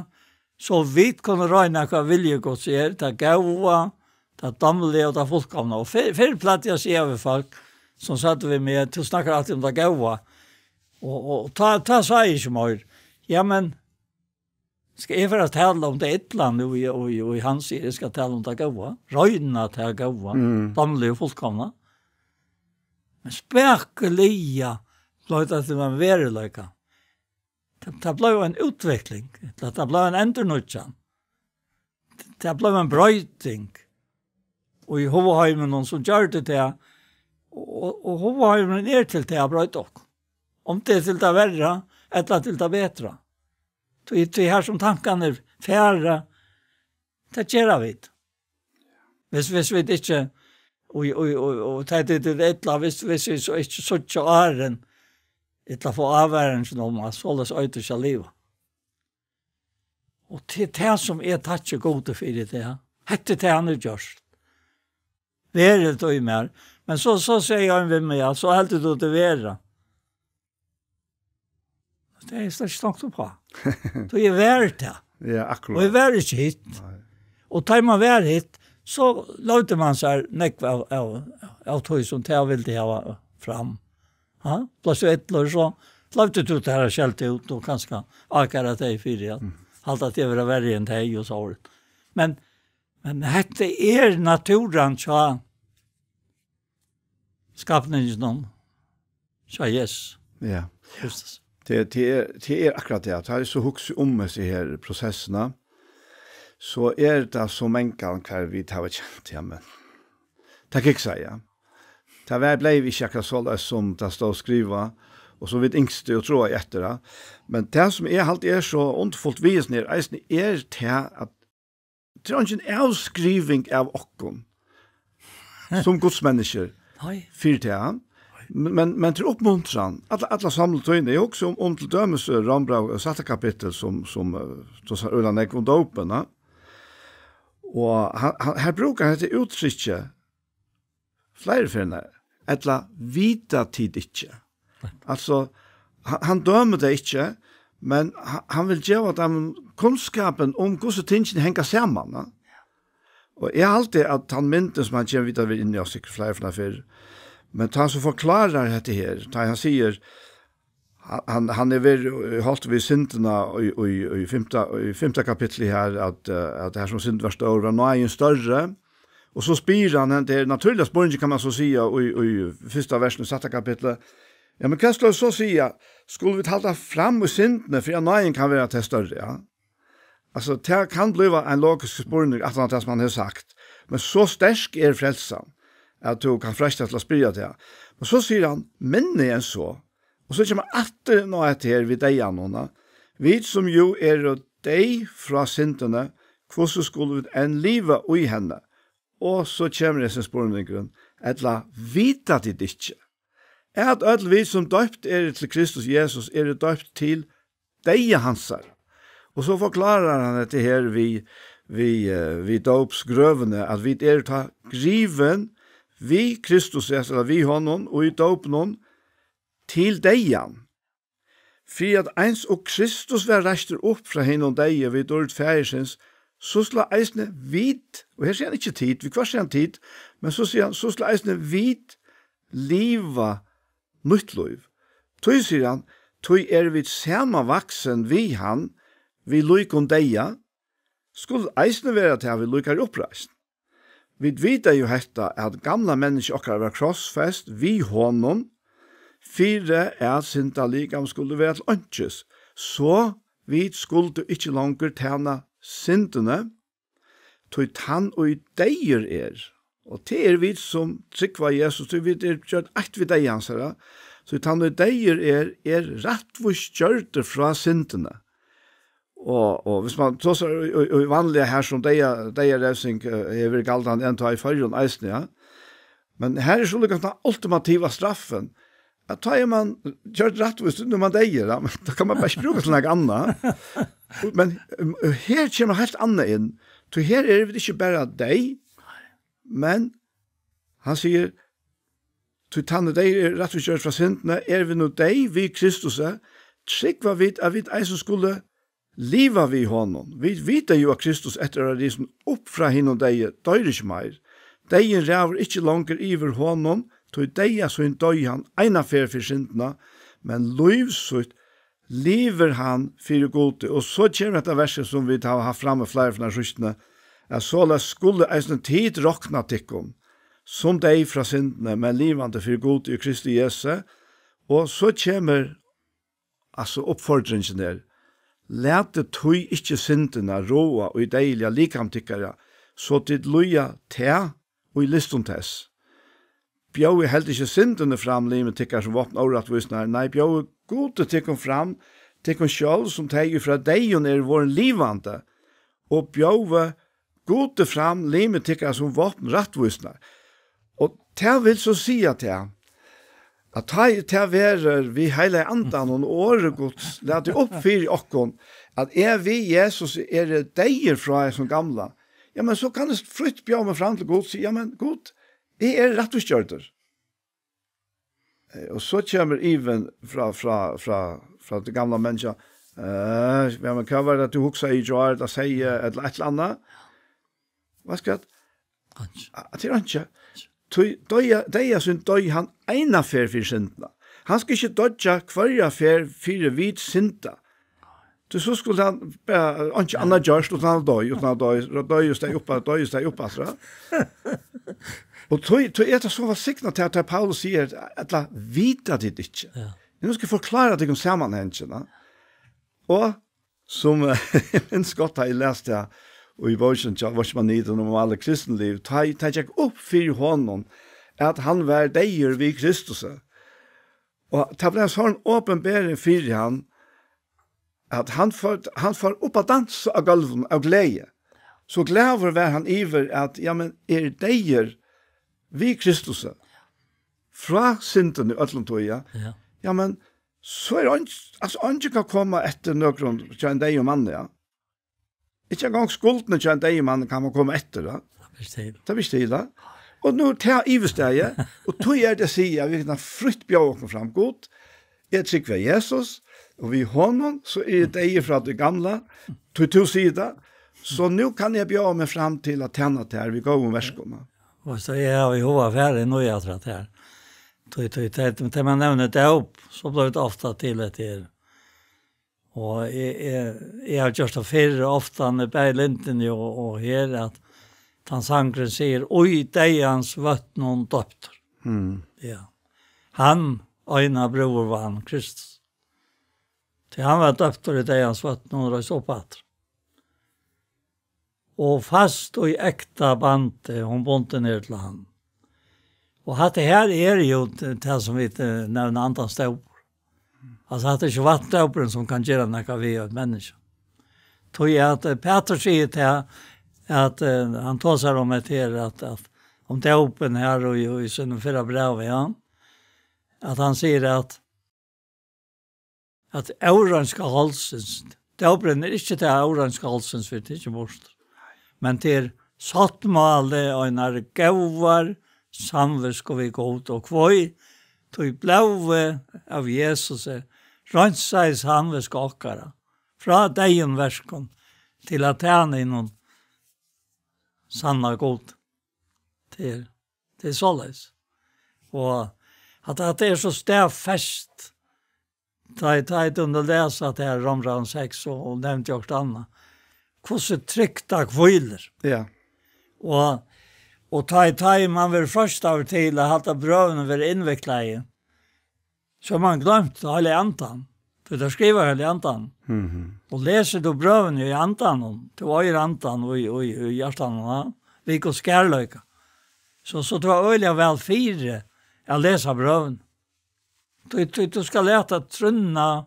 so vit kunnu royna hvat vilji Guds er, tað góða, tað dámliga og tað fullkomna. Og fyrr, fyrr plagdi eg at siga við fólk, sum søgdu við meg, "Tú snakkar altíð um tað góða." Og, og tá, tá sá eg ikki meir. Ja, men skal eg fara at tala um tað illa nú, og, og, og hann sigur, eg skal tala um tað góða, royna tað góða, dámliga og fullkomna. Men spakuliga bleiv tað til ein veruleika. Tað, tað bleiv ein útvikling, tað, tað bleiv ein endurnýggjan. Tað bleiv ein broyting í hugaheiminum, sum gjørdi tað, og, og, og hugaheimurin er til tað at broyta okkum. Um tað er til tað verra, ella til tað betra. Tí, tí har sum tankarnir fara, tað gera vit. Hvis, hvis vit ikki, og, og, og, og tað er til illa, hvis, hvis vit so ikki síggja áðrenn, illa fáa ávaring um at soleiðis eitur ikki at liva. Og til tað sum eg takki Gudi fyri tað, hetta er tað hann hevur gjørt. Verið í mær. Men so, so segði hann við meg, ja, so heldur tú til vera. Tað er slett stongt upp á. Tú er verið tað. Ja, akkurát. Og eg var ikki hitt. Nei. Og tá man var hitt, so levde man seg nekk av, av, av tog som tað vildi hava fram. Ja, pluss elleve, so levde du der og skjelte ut, og kanskje akkurat det i fire, ja. Alt at det var verre enn det, og så var det. Men, men hetta er naturen, så skapningen, så yes. Ja. Kristus. Det, det er, det er akkurat det. At har jeg så hugsi om disse her prosessene, så er det så mange ganger hver vi tar kjent, ja, men det kan jeg ikke si, ja. Det var, ble vi ikke akkurat så løs som det står skriva, og så vidt yngste og tro etter det. Men det som jeg alltid er så ondfullt vi er, eisen er det at det er ikke en avskriving av okkom som gudsmennesker. Nei. Fyrt det, ja. Men, men, men til oppmuntran, alla, alla samlet tøyene, jeg husker om, om til dømes, eh, Rambra, eh, satte kapittel som, som, eh, så sa Ulan Ekv om dåpen, ja. Og han, han, her bruker han dette uttrykket, fleiri ferðir, ella vita tit ikki. Altso, ha-, hann dømir tey ikki, men ha-, hann vil geva teimum kunnskapin um, hvussu tingini hanga saman, ja. Og eg haldi, at tann myndin, sum hann kemur við, tað verður inni á sikkurt fleiri, fleiri ferðir, men tá hann so forklárar hetta her, tá hann sigur, hann, hann, hann er verið, eh, holdt við syndina í, í, í fimta, í fimta kapitli her, at, eh, at her sum synd var stór, var náðin størri. Og so spyr hann, hetta er natúrliga spurningin, kann man so siga, í, í fyrsta versinum í sætta kapitli. Ja, men hvat skal so siga? Skulu vit halda fram í syndini, fyri at náðin kann vera til størri, ja? Altso, tað kann bliva ein logisk spurning, at hann, tað sum hann hevur sagt. Men so sterk er frelsan, at tú kann freistast til at spyrja tað. Men so sigur hann, minni enn so. Og so kemur aftur inn á hetta her við deyðan, hon, ja. Vit sum jú eru deyð frá syndini, hvussu skulu vit enn liva í henni? Og so kemur hesin spurningurin, ella vita tit ikki, at øll vit, sum døypt eru til Kristus Jesus, eru døypt til deyða hansara? Og so forklárar hann hetta her við, við, eh, við dópsgrøvini, at vit eru tá grivin við Kristus Jesus, ella við honum, og í dópinum til deyðan. Fyri at eins og Kristus var reistur upp frá hinum deyðu við dýrd Faðirsins, so skulu eisini vit, og her sigur hann ikki tit, viðhvørt sigur hann tit, men so sigur hann, so skulu eisini vit liva nýtt lív. Tí, sigur hann, tí eru vit samanvaksin við hann, við líkum deyða, skulu eisini vera tað við líkari uppreisn. Vit vita jú hetta, at gamla menniskja okkara var krossfest við honum, fyri at syndalikamið skuldi vera til einkis, so vit skuldu ikki longur tæna syndini, tí tann ið deyður er, og tað eru vit, sum trúgva á Jesus, tí vit eru gjørd eitt við deyða hansara, tí tann ið deyður er, er rættvísgjørdur frá syndini. Og, og hvis man tosar í, í, í vanliga her sum deyða, deyðarevsing, eh, hevur verið galdandi enn tá í Føroyum eisini, ja. Men her er so líka tann ultimativa straffin, at tá er man gjørd rættvísur, nú er man deyður, ja, men tá kann man bara ikki brúka til nakað annað. Men, um, her kemur heilt annað inn, tí her eru vit ikki bara deyð, men hann sigur, Tí tann er deyður, er rættvísgjørd frá syndini, er vit nú deyð við Kristusi, trúgva vit, at vit eisini skulu liva við honum. Vit vita jú, at Kristus eftir at vera risin upp frá hinum deyðu, doyr ikki meir. Deyðin ræður ikki longur yvir honum, tí deyða sín doyði hann eina ferð fyri syndina, men lív sítt livir hann fyri Gudi. Og so kemur hetta versið, sum vit hava havt frammi fleiri ferðir í skýrsluni, at soleiðis skulu eisini tit rokna tykkum sum deyð frá syndini, men livandi fyri Gudi í Kristi Jesu. Og so kemur, altso, uppfordringin er: Latið tí ikki syndina ráða í deyðiliga likam tykkara, so tit lýða tað í lystum tess. Bjóðið heldur ikki syndini fram limir tykkara sum vápn órættvísinnar, nei, bjóðið Gudi tykkum fram, tykkum sjálv, sum tey, ið frá deyðum eru vorðin livandi, og bjóðið Gudi fram limir tykkara sum vápn rættvísinnar. Og tað vil so siga tað, at tá ið tað verður við Heilaga Andan og orði Guds latið upp fyri okkum, at eg við Jesus eri deyður frá hesum gamla, ja, men so kann eg frítt bjóða meg fram til Gud og siga: Ja, men Gud, eg eri rættvísgjørdur. Eh, og so kemur ivin frá, frá, frá, frá tí gamla menniskja. Eh, ja, men hvat var tað, tú hugsaði í gjár, ella segði, ella eitt ella annað? Veitst hvat? Einki. Ah, tað er einki. Tí deyða, deyða sín doyð hann eina ferð fyri syndina. Hann skal ikki doyggja hvørja ferð fyri vit synda. Tí so skuldi hann bara, einki annað gjørt, uttan hann doyð, uttan hann doyð, doyð og steg upp, doyð og steg upp aftur, ja. Og tí, tí er tað so vælsignað til, at Paulus sigur, ella vita tit ikki. Ja. Nú skal eg forklára tykkum samanhangin, ja. Og sum, eh, eg minnist gott, tá eg las tað, og í bókin hjá Watchman Nee um alt kristinlív, tá, tá gekk upp fyri honum, at hann var deyður við Kristusi. Og tað bleiv ein sånn opinbering fyri hann, at hann fór, hann fór upp at dansa á gólvinum av gleði. So glaður var hann yvir at, ja, men, eg eri deyður við Kristusi. Frá syndini øllum tíð, ja. Ja. Ja, men, so er eingin, altso, eingin kann koma eftir nøkrum hjá ein deyðum manni, ja. Ikki eingong skuldini hjá ein deyðum manni kann man koma eftir, ja. Tað ber til. Tað ber til, ja. Og nú er tað yvirstaðið, og tí er tað at siga, at vit kunnu frítt bjóða okkum fram. Gud, eg trúgvi á Jesus, og við honum, so eri eg deyður frá tí gamla, tí tú sigur tað. So nú kann eg bjóða meg fram til at tæna tær við góðum verkum. Og so eg havi í huga at fara inn í aftur at her. Tí, tí, tí, tí man nevnir dóp, so blívur tað ofta til at tað er. Og eg, eg, eg havi gjørt tað fyrr, ofta, bæði í Lindini og, og her, at tann sangurin sigur: Í deyðans vøtnum doyptur. Mm. Ja. Hann eina brúðir vann, Kristus. Tí hann var doyptur í deyðans vøtnum og reis upp aftur. Og fast í ekta bandi, hon bundin er til hann. Og hatta her er jú t-, tað sum vit, eh, nevna andans dópur. Altso, hatta er ikki vatndópurin sum kann gera nakað við eitt menniskja. Tí at, eh, Pætur sigur til at, eh, hann tosar um hetta her, at, at um dópin her og í, í sínum fyrra brævi, ja, at hann sigur at at óreinska holdsins, dópurin er ikki tað óreinska holdsins verður tikin burtur, men tað er sáttmáli einar góðar samvitsku við Gud, og hví, tí blóðið av Jesusi reinsaði samvitsku okkara frá deyðum verkum til at tæna hinum sanna Gud. Tað er, tað er soleiðis. Og at, at tað er so staðfest, tá, tá eg dømdi at lesa tað her, Rómbrævið seks, og, og nevndi okkurt annað. Hvussu trygt tað hvílir. Ja. Og, og tá, tá man verður freistaður til at halda brøvini vera innviklaði, so hevur man gloymt Heilaga Andan. Tí tað skrivar Heilagi Andin. Mhm. Og lesur tú brøvini í Andanum, tú eigur Andan í, í, í hjartanum, ja, við Guds kærleika. So, so tú ert øgiliga væl fyri at lesa brøvini. Tú, tú, tú skalt lata trúnna,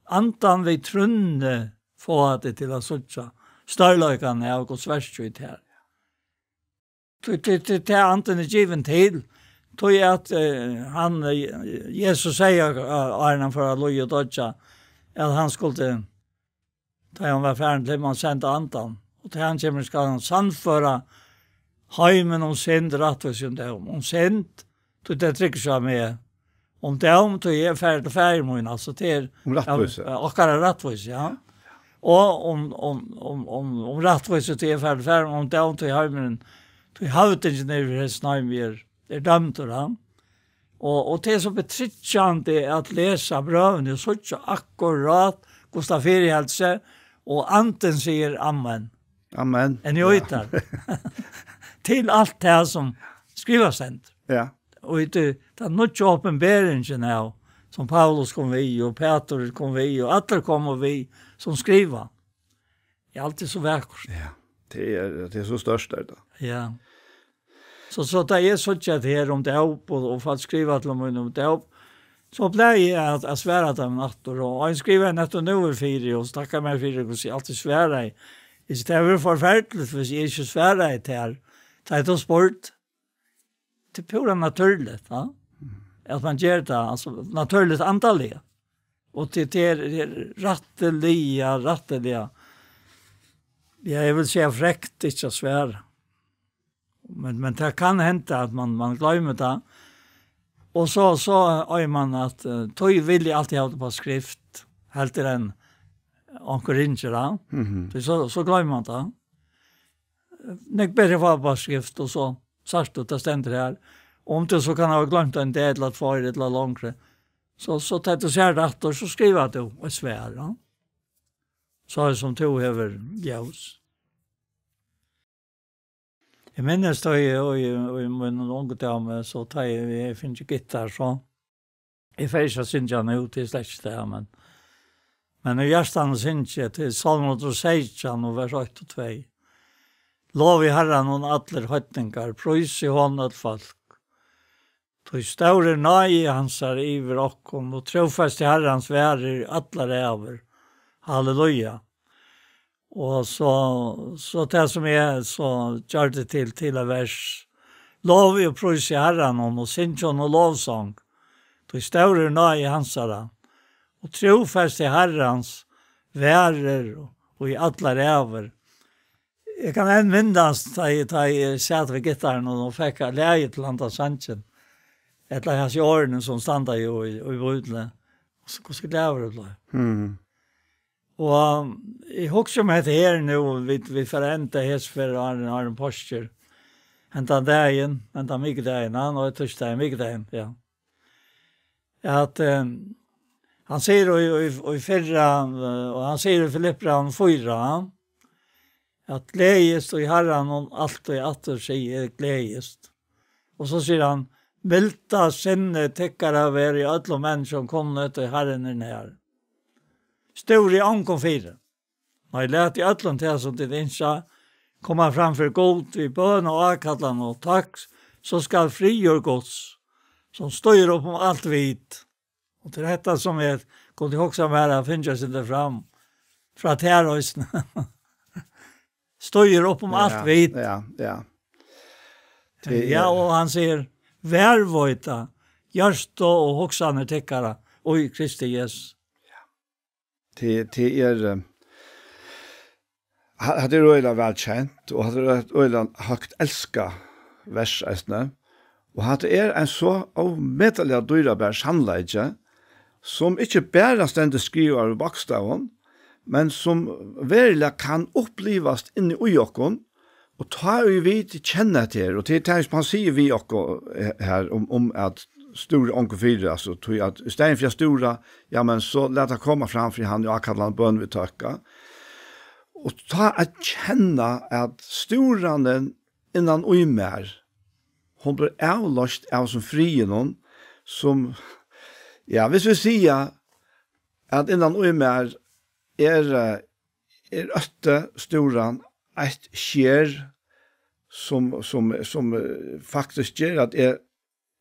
Andan við trúnni fáa teg til at síggja stórleikan av Guds verki í tær. Tí, tí, tí, tí Andin er givin til, tí at, eh, hann, eh, Jesus segði, eh, áðrenn hann fór at líða og doyggja, at hann skuldi, tá hann var farin til himmal, senda Andan. Og tá hann kemur, skal hann sannføra heimin um synd, rættvísi og dóm. Um synd, Tí tað tryggur seg meg. Um dóm, tí eg fari til faðir mín, altso, til Um rættvísi. Ja, okkara rættvísi, ja. Og um, um, um, um, um rættvísi, tí eg fari til faðir mín, um dóm, tí heimurin, tí høvdingin yvir hesum heimi er, er dømdur, ja. Og, og tað er so betryggandi at lesa brøvini og síggja akkurát, hvussu tað fyriheldur seg, og andin sigur amen. Amen. En Ja. Til alt tað sum skrivað stendur. Ja. Og í tí, ta nýggju opinberingin av, sum Paulus kom við, og Petur kom við, og allir komu við, sum skriva. Er altíð so vakurt. Ja, tað er, tað er so stórt, er tað. Ja. So, so tá eg síggi at her um dóp, og, og fólk skriva til mín um dóp, so plagi eg at, at svara teimum aftur, og ein skrivaði nettupp nú er fyri, og takkar meg fyri, hvussu eg altíð svaraði. Eg sigi, tað hevur verið forferdiligt, hvis eg ikki svaraði til her. Tá er tað spurt. Tað er púra natúrligt, ja. At man ger tað, altso, natúrligt andaliga. Og til, til er, er rættiliga, rættiliga, ja, eg vil siga frekt ikki at svara. Men, men tað kann henda at man, man gloymir tað. Og so, so eigur man at, eh, tí vil eg altíð hava tað á skrift, heldur enn onkur ringir, ja. Mhm. Tí so, so gloymir man tað. Nógv betri at fáa á skrift, og so sært tú, tað stendur her. Og um tú so kann hava gloymt ein dag ella tveir ella longri, so, so tá tú sær tað aftur, so skrivar tú eitt svar, ja. So er sum tú hevur ljós. Eg minnist, tá eg, og eg, og eg, mín ungu dame, so tá eg, eg fingi gittar, so eg fari ikki at syngja nú, tað er slett ikki tað, men, men í hjartanum syngi eg til Sálm hundrað og seytjan og vers eitt og tvey. Lovið Harran, allir heidningar, prísið honum, øll fólk. Tí stór er náði hansara yvir okkum, og trúfesti Harrans varir allar ævir. Halleluja. Og so, so tað sum eg so gjørdi til, til eitt vers. Lovið og prísið Harranum, og syngið honum lovsong. Tí stór er náði hansara. Og trúfesti Harrans varir og í allar ævir. Eg kann enn minnast, tá eg, tá eg sat við gittaran og, og fekk lagið til handan sangin. Ella hasi orðini sum standa jú í, í Bíbliuni. Og so, hvussu glaður eg bleiv. Mm. Og, um, eg hugsi um hetta her nú, vit, vit fara at enda hesa ferð, Aron, Aron Poster. Hendan dagin, hendan mikudagin, ja, nei, týsdagin, mikudagin, ja. At, eh, hann sigur í, í, í fyrra, eh, og hann sigur í Filippibrævinum fýra, at gleðist í Harranum altíð, aftur sigi eg gleðist. Og so sigur hann, milda sinni tykkara veri øllum menniskjum kunnugt, tí Harrin er nær. Stúrið ongum fyri. Nei, latið í øllum tað, sum tit ynskja, koma fram fyri Gud við bøn og ákallan og takk, so skal friður Guds, sum stígur upp um alt vit. Og til hetta sum eg kundi hugsa mær at fingið seg fram, frá tær eisini. Stígur upp um alt vit. Ja, ja. Ja, og hann sigur, varðveita hjørtu og hugsanir tykkara í Kristi Jesus. Tað, tað er, eh, ha-, hatta er øgiliga væl kent, og hatta er eitt øgiliga høgt elskað vers eisini. Og hatta er ein so ómetaliga dýrabar sannleiki, sum ikki bara stendur skrivaður í bókstavum, men sum veruliga kann upplivast inni í okkum, og tá ið vit kenna hetta her, og tað er tað, sum hann sigur við okkum, eh, her um, um at stúra onkum fyri, altso, tí at í staðin fyri at stúra, ja, men so lat tað koma fram fyri hann í ákallandi bøn við tøkk. Og tá at kenna at stúranin innan í mær, hon blir avloyst av sum friðinum, sum, ja, hvis vit siga at innan í mær er, eh, er øtti stúran eitt sker, sum, sum, sum, eh, faktiskt ger at eg,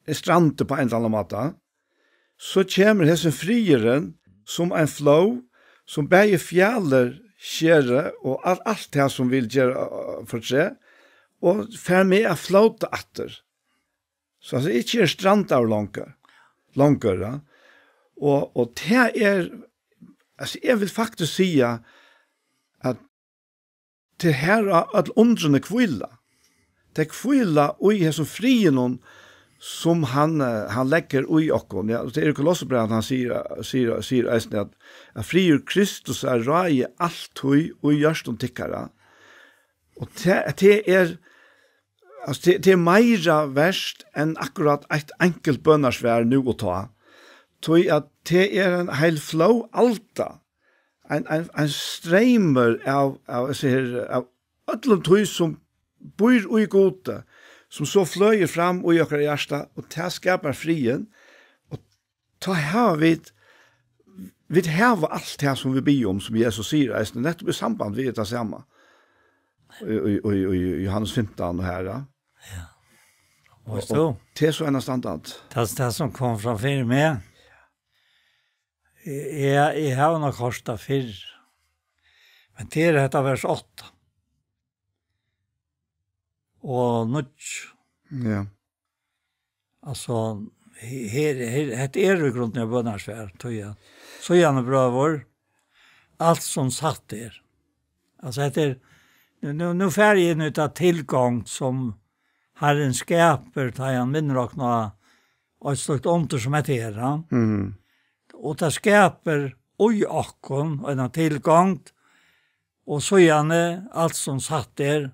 eg strandi á ein ella annan máta, so kemur hesin friðurin sum ein flóð, sum bæði fjalir skerið og alt, alt tað sum vil gera, eh, fortreð, og fær meg at flóta aftur. So, altso, ikki er strandaður longur, longur, ja. Og, og tað er, altso, eg vil faktiskt siga at tað er her á øll undrini hvíla. Tey hvíla í hesum friðinum, sum hann, eh, hann leggur í okkum. Ja, og tað er í Kolossebrævinum, hann sigur, sigur, sigur eisini, at, at friður Kristusar ráði altíð í hjørtum tykkara. Og tað, tað er, altso, tað, tað er meira vert enn akkurát eitt enkelt bønarsvar nú og tá. Tí at tað er ein heil flóðalda, ein, ein, ein streymur av, av, eg sigi, av øllum tí sum býr í Gudi, sum so fløðir fram í okkara hjarta, og tað skapar friðin. Og tá hava vit, vit hava alt tað sum vit biðja um, sum Jesus sigur eisini, nettupp í samband við tað sama. Í, í, í, í Johannes fimtan og her, ja. Ja. Og, Veist og tú? Tað er so einastandandi. Tað, tað sum kom fram fyri meg, eg, eg, eg havi nokk hoyrt tað fyrr. Men tað er hetta vers átta. Og níggju. Ja. Altso, he-, her, her, hetta er í grundini eitt bønarsvar, tí at, síðani, brøður, alt sum satt er. Altso, hetta er, nú, nú, nú fari eg inn í ta tilgongd sum Harrin skapar, tá hann minnir okkum á eitt slíkt undur sum hetta her, ja. Mhm. Og tað skapar í okkum eina tilgongd, og síðani alt sum satt er,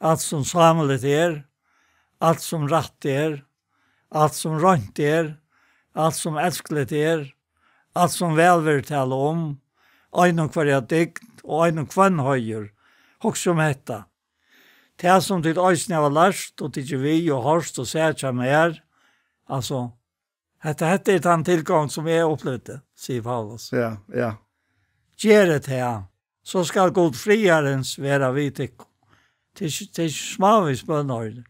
alt sum sámligt er, alt sum rætt er, alt sum reint er, alt sum elskuligt er, alt sum væl verður talað um, einum hvørja dygd og einum hvønn heiður. Hugsa um hetta. Tað sum tit eisini hava lært og tikið við og hoyrt og sæð hjá mær, altso, hetta, hetta er tann tilgongd sum eg upplivdi, sigur Paulus. Ja, ja. Gerið tað, so skal Gud friðarins vera við tykkum. Tað er ikki, tað er ikki smávegis bønn, hoyrir.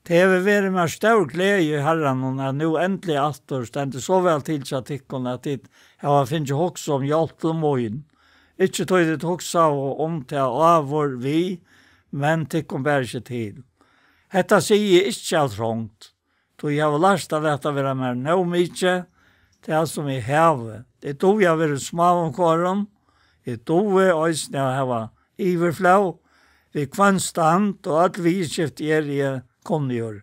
Tað hevur verið mær stór gleði í Harranum, at nú endiliga aftur stendur so væl til hjá tykkum, at tit hava fingið hugsað um hjálp til mín. Ikki tí tit hugsaðu um tað áður við, men tykkum bar ikki til. Hetta sigi eg ikki av trongd, tí eg havi lært at lata vera mær nóg mikið, tað sum eg havi. Eg dugi at vera í smáum korum, eg dugi eisini at hava yvirflóð, við hvønn stand og øll viðurskifti eri eg kunnigur.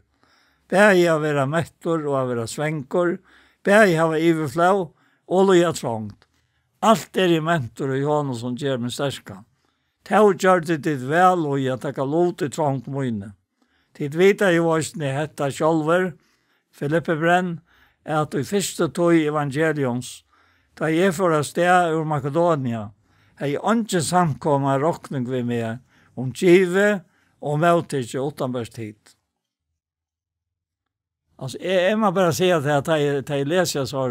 Bæði at vera mettur og at vera svangur, bæði hava yvirflóð og líða trongd. Alt eri eg mentur í honum, sum ger meg sterkan. Tó gjørdu tit væl í at taka lut í trongd míni. Tit vita jú eisini hetta sjálvir, Filippibræv, at í fyrstu tíð evangeliums, tá eg fór av stað úr Makedonia, hevði eingin samkoma rokning við meg um givið og móttikið uttanbert tit. Altso, eg, eg má bara siga tað, at tá eg, tá eg lesi so,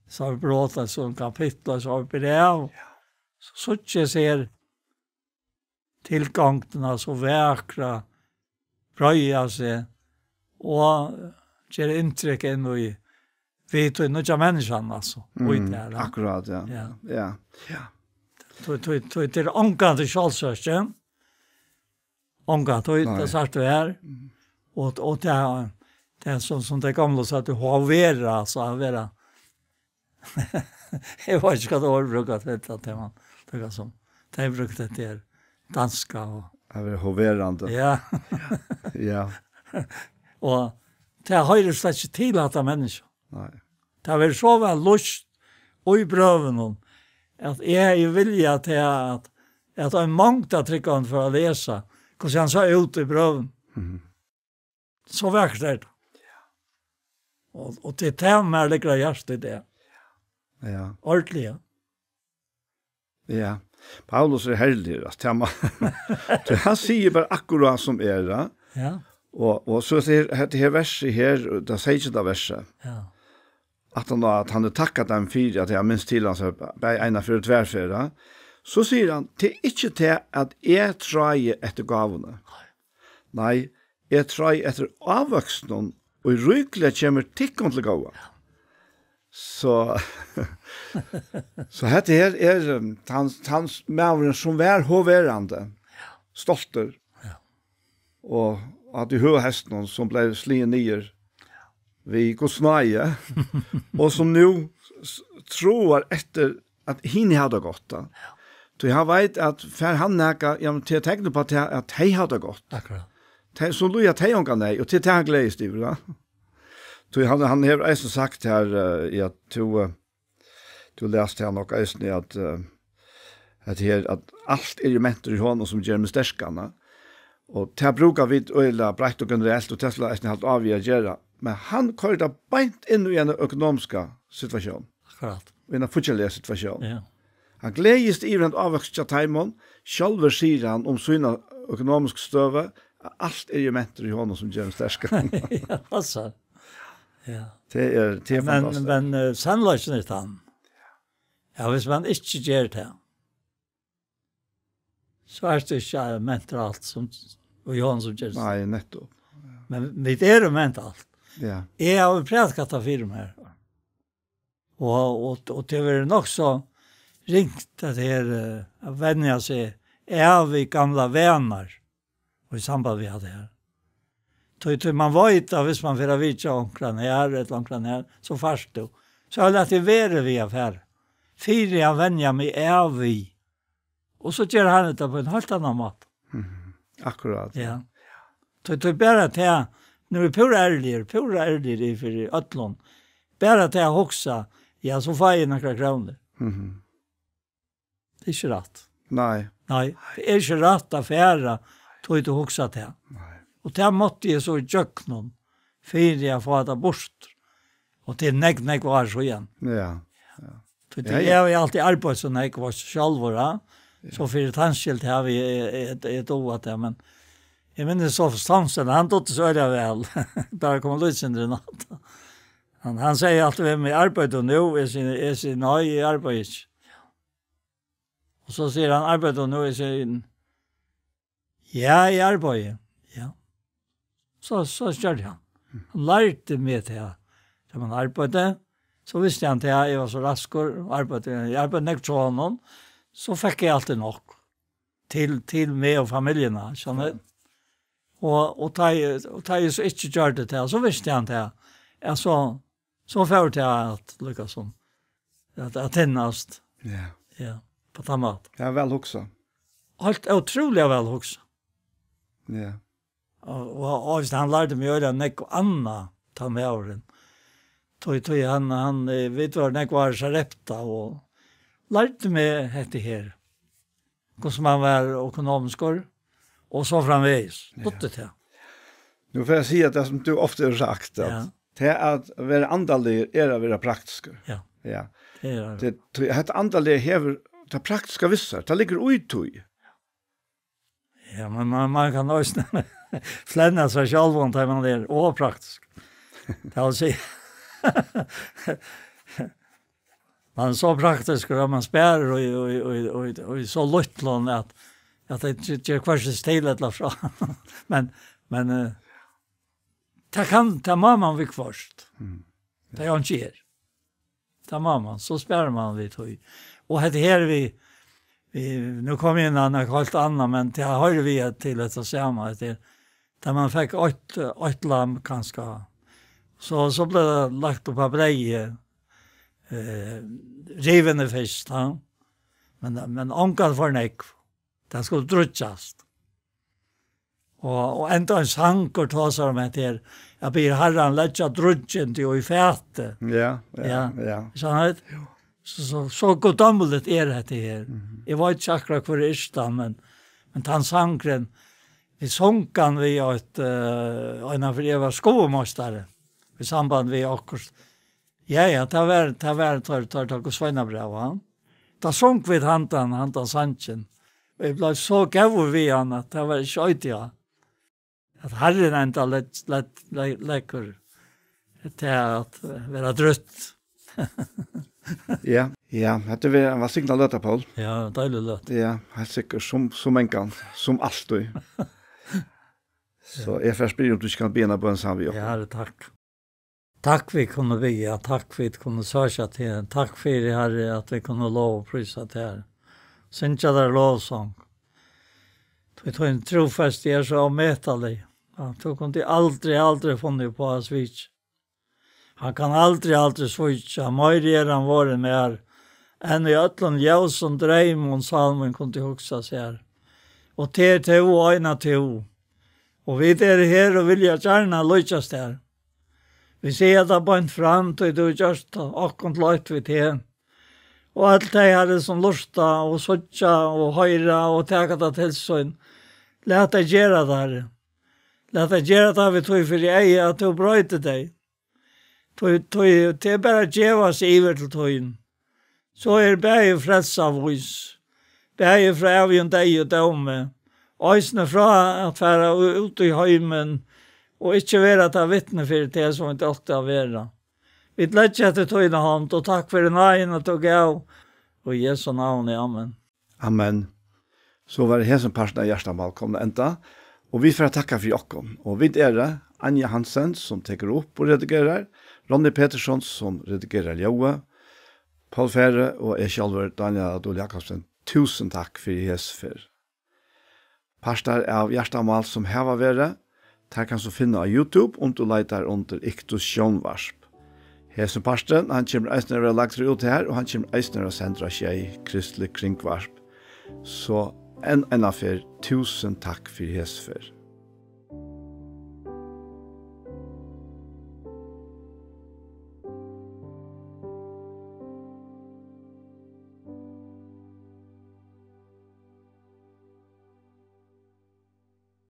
so brot, altso, kapitlar, so bræv, so síggi eg her tilgongdina so vakra, breiða seg og gera inntrykk inn í, við tí nýggja menniskjan, altso, í Mm, tær, ja. Akkurát, ja. Ja. Ja. Ja. Tí, tí, tí, tað er ongantíð sjálvsøki. Ongantíð, Nei. Tað sært tú her. Mm. Og, og tað, tað er sum, sum tey gamlu søgdu, hovera, altso, at vera Eg veit ikki, hvat orð brúka til hetta, tað man, tað er sum, tey brúka hetta her, danska og At vera hoverandi. Ja. Ja. Og tað hoyrir slett ikki til hatta menniskja. Nei. Tað verður so væl lýst í brøvunum, at eg hevði viljað til at, at ein mongd av trúgvandi fór at lesa, hvussu hann sá út í brøvunum. Mhm. So vakurt er tað. Ja. Og, og tað er tað, mær liggur á hjarta í dag. Ja. Ordiliga. Ja. Paulus er herligur, altso, tað má, so hann sigur bara akkurát sum er, ja. Ja. Og, og so sigur, hetta her versið her, tað seytjanda versið. Ja. At hann, at hann hevur takkað teimum fyri, at tey hava minst til hans, bæði eina ferð og tvær ferðir. So sigur hann, tað er ikki tað, at eg trái eftir gávuni. Nei, eg trái eftir ávøkstinum, og ríkliga kemur tykkum til góða. So, so hetta her er, um, tann, tann maðurin, sum var hoverandi, stoltur. Ja. Og at í høga hestinum, sum bleiv sligin niður við Guds náði, og sum nú s-, tráar eftir at hini hava tað gott, tá. Ja. Tí hann veit, at fær hann nakað, ja, men tað er tekin upp á tað, at tey hava tað gott. Akkurát. tey, so líða tey onga neyð, og til tað hann gleðist yvir, va? Tí hann, hann hevur eisini sagt her, eh, ja, tú, eh, tú lest her nokk eisini, at, eh, at her, at alt er jo mentur í honum, sum ger meg sterkan, va? Og tað brúka vit øgiliga breitt og generelt, og tað skal eisini halda á við at gera. Men hann koyrir tað beint inn í eina økonomiska situatión. Akkurát. Í eina fíggjarliga situatión. Ja. Hann gleðist yvir at ávøkst hjá teimum. Sjálvur sigur hann um sína økonomisku støðu, at alt er jo mentur í honum, sum ger hann sterkan. Ja, altso. Ja. Tað er, tað er Men, fantastiskt. men, eh, sannleikin er tann. Ja, hvis man ikki ger tað, so er tað ikki, eh, mentur alt, sum, og Johan sum ger. Nei, nettopp. Men vit eru ment alt. Ja. Eg havi prædikað tað fyri mær. Og, og, og tað verður nokk so ringt at her, eh, at venja seg av við gamlar vanar og í samband við at her. Tí, tí man veit at hvis man fer at vitja onkran her, ella onkran her, so fært tú. So eg lati vera við at fara. Fyri at venja meg av við. Og so ger hann tað á ein heilt annan máta. Mhm. Akkurát. Ja. Tí, tí bara tað, nú er púra ærligur, púra ærligur í fyri øllum. Bara tað at hugsa, ja, so fái eg nakrar krónur. Mhm. Tað er ikki rætt. Nei. Nei, tað er ikki rætt at fara, tí tú hugsar tað. Nei. Og tað mátti eg so í gjøgnum, fyri at fáa tað burtur. Og til nógv, nógv ár síðan. Ja, ja. Tí Ja, tað ja. Eg havi altíð arbeitt so nógv, var sjálvur, ja. Ja. So fyri tann skyld havi eg, eg, eg, eg dugað tað, men eg minnist so Samson, hann dugdi so øgiliga væl. Bara kom lítið sindur í nátt. Hann, hann segði altíð við meg, "Arbeiðir tú nú?" Eg sigi, eg sigi, "Nei, eg arbeiði ikki." Og so sigur hann, "Arbeiðir tú nú?" Eg sigi, "Ja, eg arbeiði." Ja. So, so gjørdi hann. Hann lærdi meg tað. Tá man arbeiddi, so visti hann tað, eg var so raskur, og arbeiddi, eg arbeiddi nógv hjá honum, so fekk eg altíð nokk til, til meg og familjuna, skjønner du? Ja. Og, og tá eg, og tá eg so ikki gjørdi tað, so visti hann tað. Ja, so, so fór tað at, líkasum, at, at tennast. Ja. Ja, på tann mátan. Ja, væl hugsað. Heilt ótrúliga væl hugsað. Ja. Og, og, og hann lærdi meg øgiliga nógv annað, tann maðurin. Tí, tí hann, hann, eh, vit vóru nógv ár í Sarepta og lærdi meg hetta her. Hvussu man var økonomiskur, og so framvegis. Ja. Dugdi tað. Nú fari eg at siga tað, sum tú ofta hevur sagt, at Ja. tað at vera andaligur er at vera praktiskur. Ja. Ja. Tað er Tað, tí hetta andaliga hevur tað praktiska við sær. Tað liggur í tí. Ja, men man, man kann eisini flenna seg sjálvan, tá man er ópraktiskur. Tað vil siga, man er so praktiskur, at man sparir í, í, í, í, í so lítlum, at, at tað ger hvørki til ella frá. Men, men, eh, tað kann, tað má man viðhvørt. Mm. Tað er einki her. Tað má man, so sparir man við tí. Og hetta her við, við, nú kom eg inn á nakað heilt annað, men tað hoyrir við til hetta sama, hetta er, tá man fekk eitt, eitt lamb kanska, so, so bleiv tað lagt upp á breyðið, eh, rivið fyrst, ha? Men, men ongan for nógv. Tað skuldi drýggjast. Og, og enda ein sangur tosar um hetta her, at biður Harran leggja drýggjindi í fatið. Ja, ja, Ja. ja. Sannheit? Jú. So, so, so guddómligt er hetta her. Mhm. Eg veit ikki akkurát, hvør er yrktan, men, men tann sangurin, vit sungu hann við eitt, eh, eina ferð eg var skúvumeistari, í samband við okkurt. Ja, ja, tað var, tað var, tá, tá, tá, sveinabræv, ha? Tá sungu vit handan, handan sangin. Og eg bleiv so góður við hann, at tað var ikki øvt, ja. At Harrin enda legg-, legg-, legg-, leggur til at vera drúgt. Ja, ja, hetta var, var signað løta, Poul. Ja, deilig løta. Ja, heilt sikkurt, sum, sum mangan, sum altíð. So eg fari at spyrja, um tú ikki kanst biðja eina bøn saman við okkum. Ja, Harri, takk. Takk, vit kunnu biðja, takk, vit kunnu søkja til, takk fyri, Harri, at vit kunnu lova og prísa teg, Harri. Syngja tær lovsong. Tí tín trúfesti er so ómetalig. Ja, tú kundi aldri, aldri funnið upp á at svikið. Hann kann aldri, aldri svíkja, meiri er hann vorðin mær, enn í øllum ljósum dreymum sálmin kundi hugsa sær. Og tað er tú og eina tú, Og vit eru her og vilja gjarna líkjast tær. Vit siga tað beint fram, tí tú gjørst okkum til eitt við teg. Og øll tey, Harri, sum lurta og síggja og hoyra og taka tað til sín, lat tey gera tað, Harri. Lat tey gera tað við tí fyri eyga, at tú broytir tey. Tí, tí, tað er bara at geva seg yvir til tín. So er bæði frelsa vís, bæði frá ævigum deyði og dómi, eisini frá at fara ú-, út í heimin og ikki vera tað vitni fyri teg, sum vit áttu at vera. Vit leggja hetta í tína hond, og takk fyri náðina, tú gav. Og í Jesu navni, amen. Amen. So var hesin partin av Hjartamál komin at enda, og vit fara at takka fyri okkum. Og vit eru Anja Hansen, sum tekur upp og redigerar, Ronny Petersson, sum redigerar ljóðið, Poul Færø og eg sjálvur, Dánjal Adol Jakobsen. Túsund takk fyri hesa ferð. Partar av Hjartamál, sum hava verið, tær kanst tú finna á YouTube, um tú leitar undir Iktus Sjónvarp. Hesin parturin, hann kemur eisini at vera lagdur út har, og hann kemur eisini at vera sendur á Sjey, Kristiligt Kringvarp. So enn eina ferð, túsund takk fyri hesa ferð.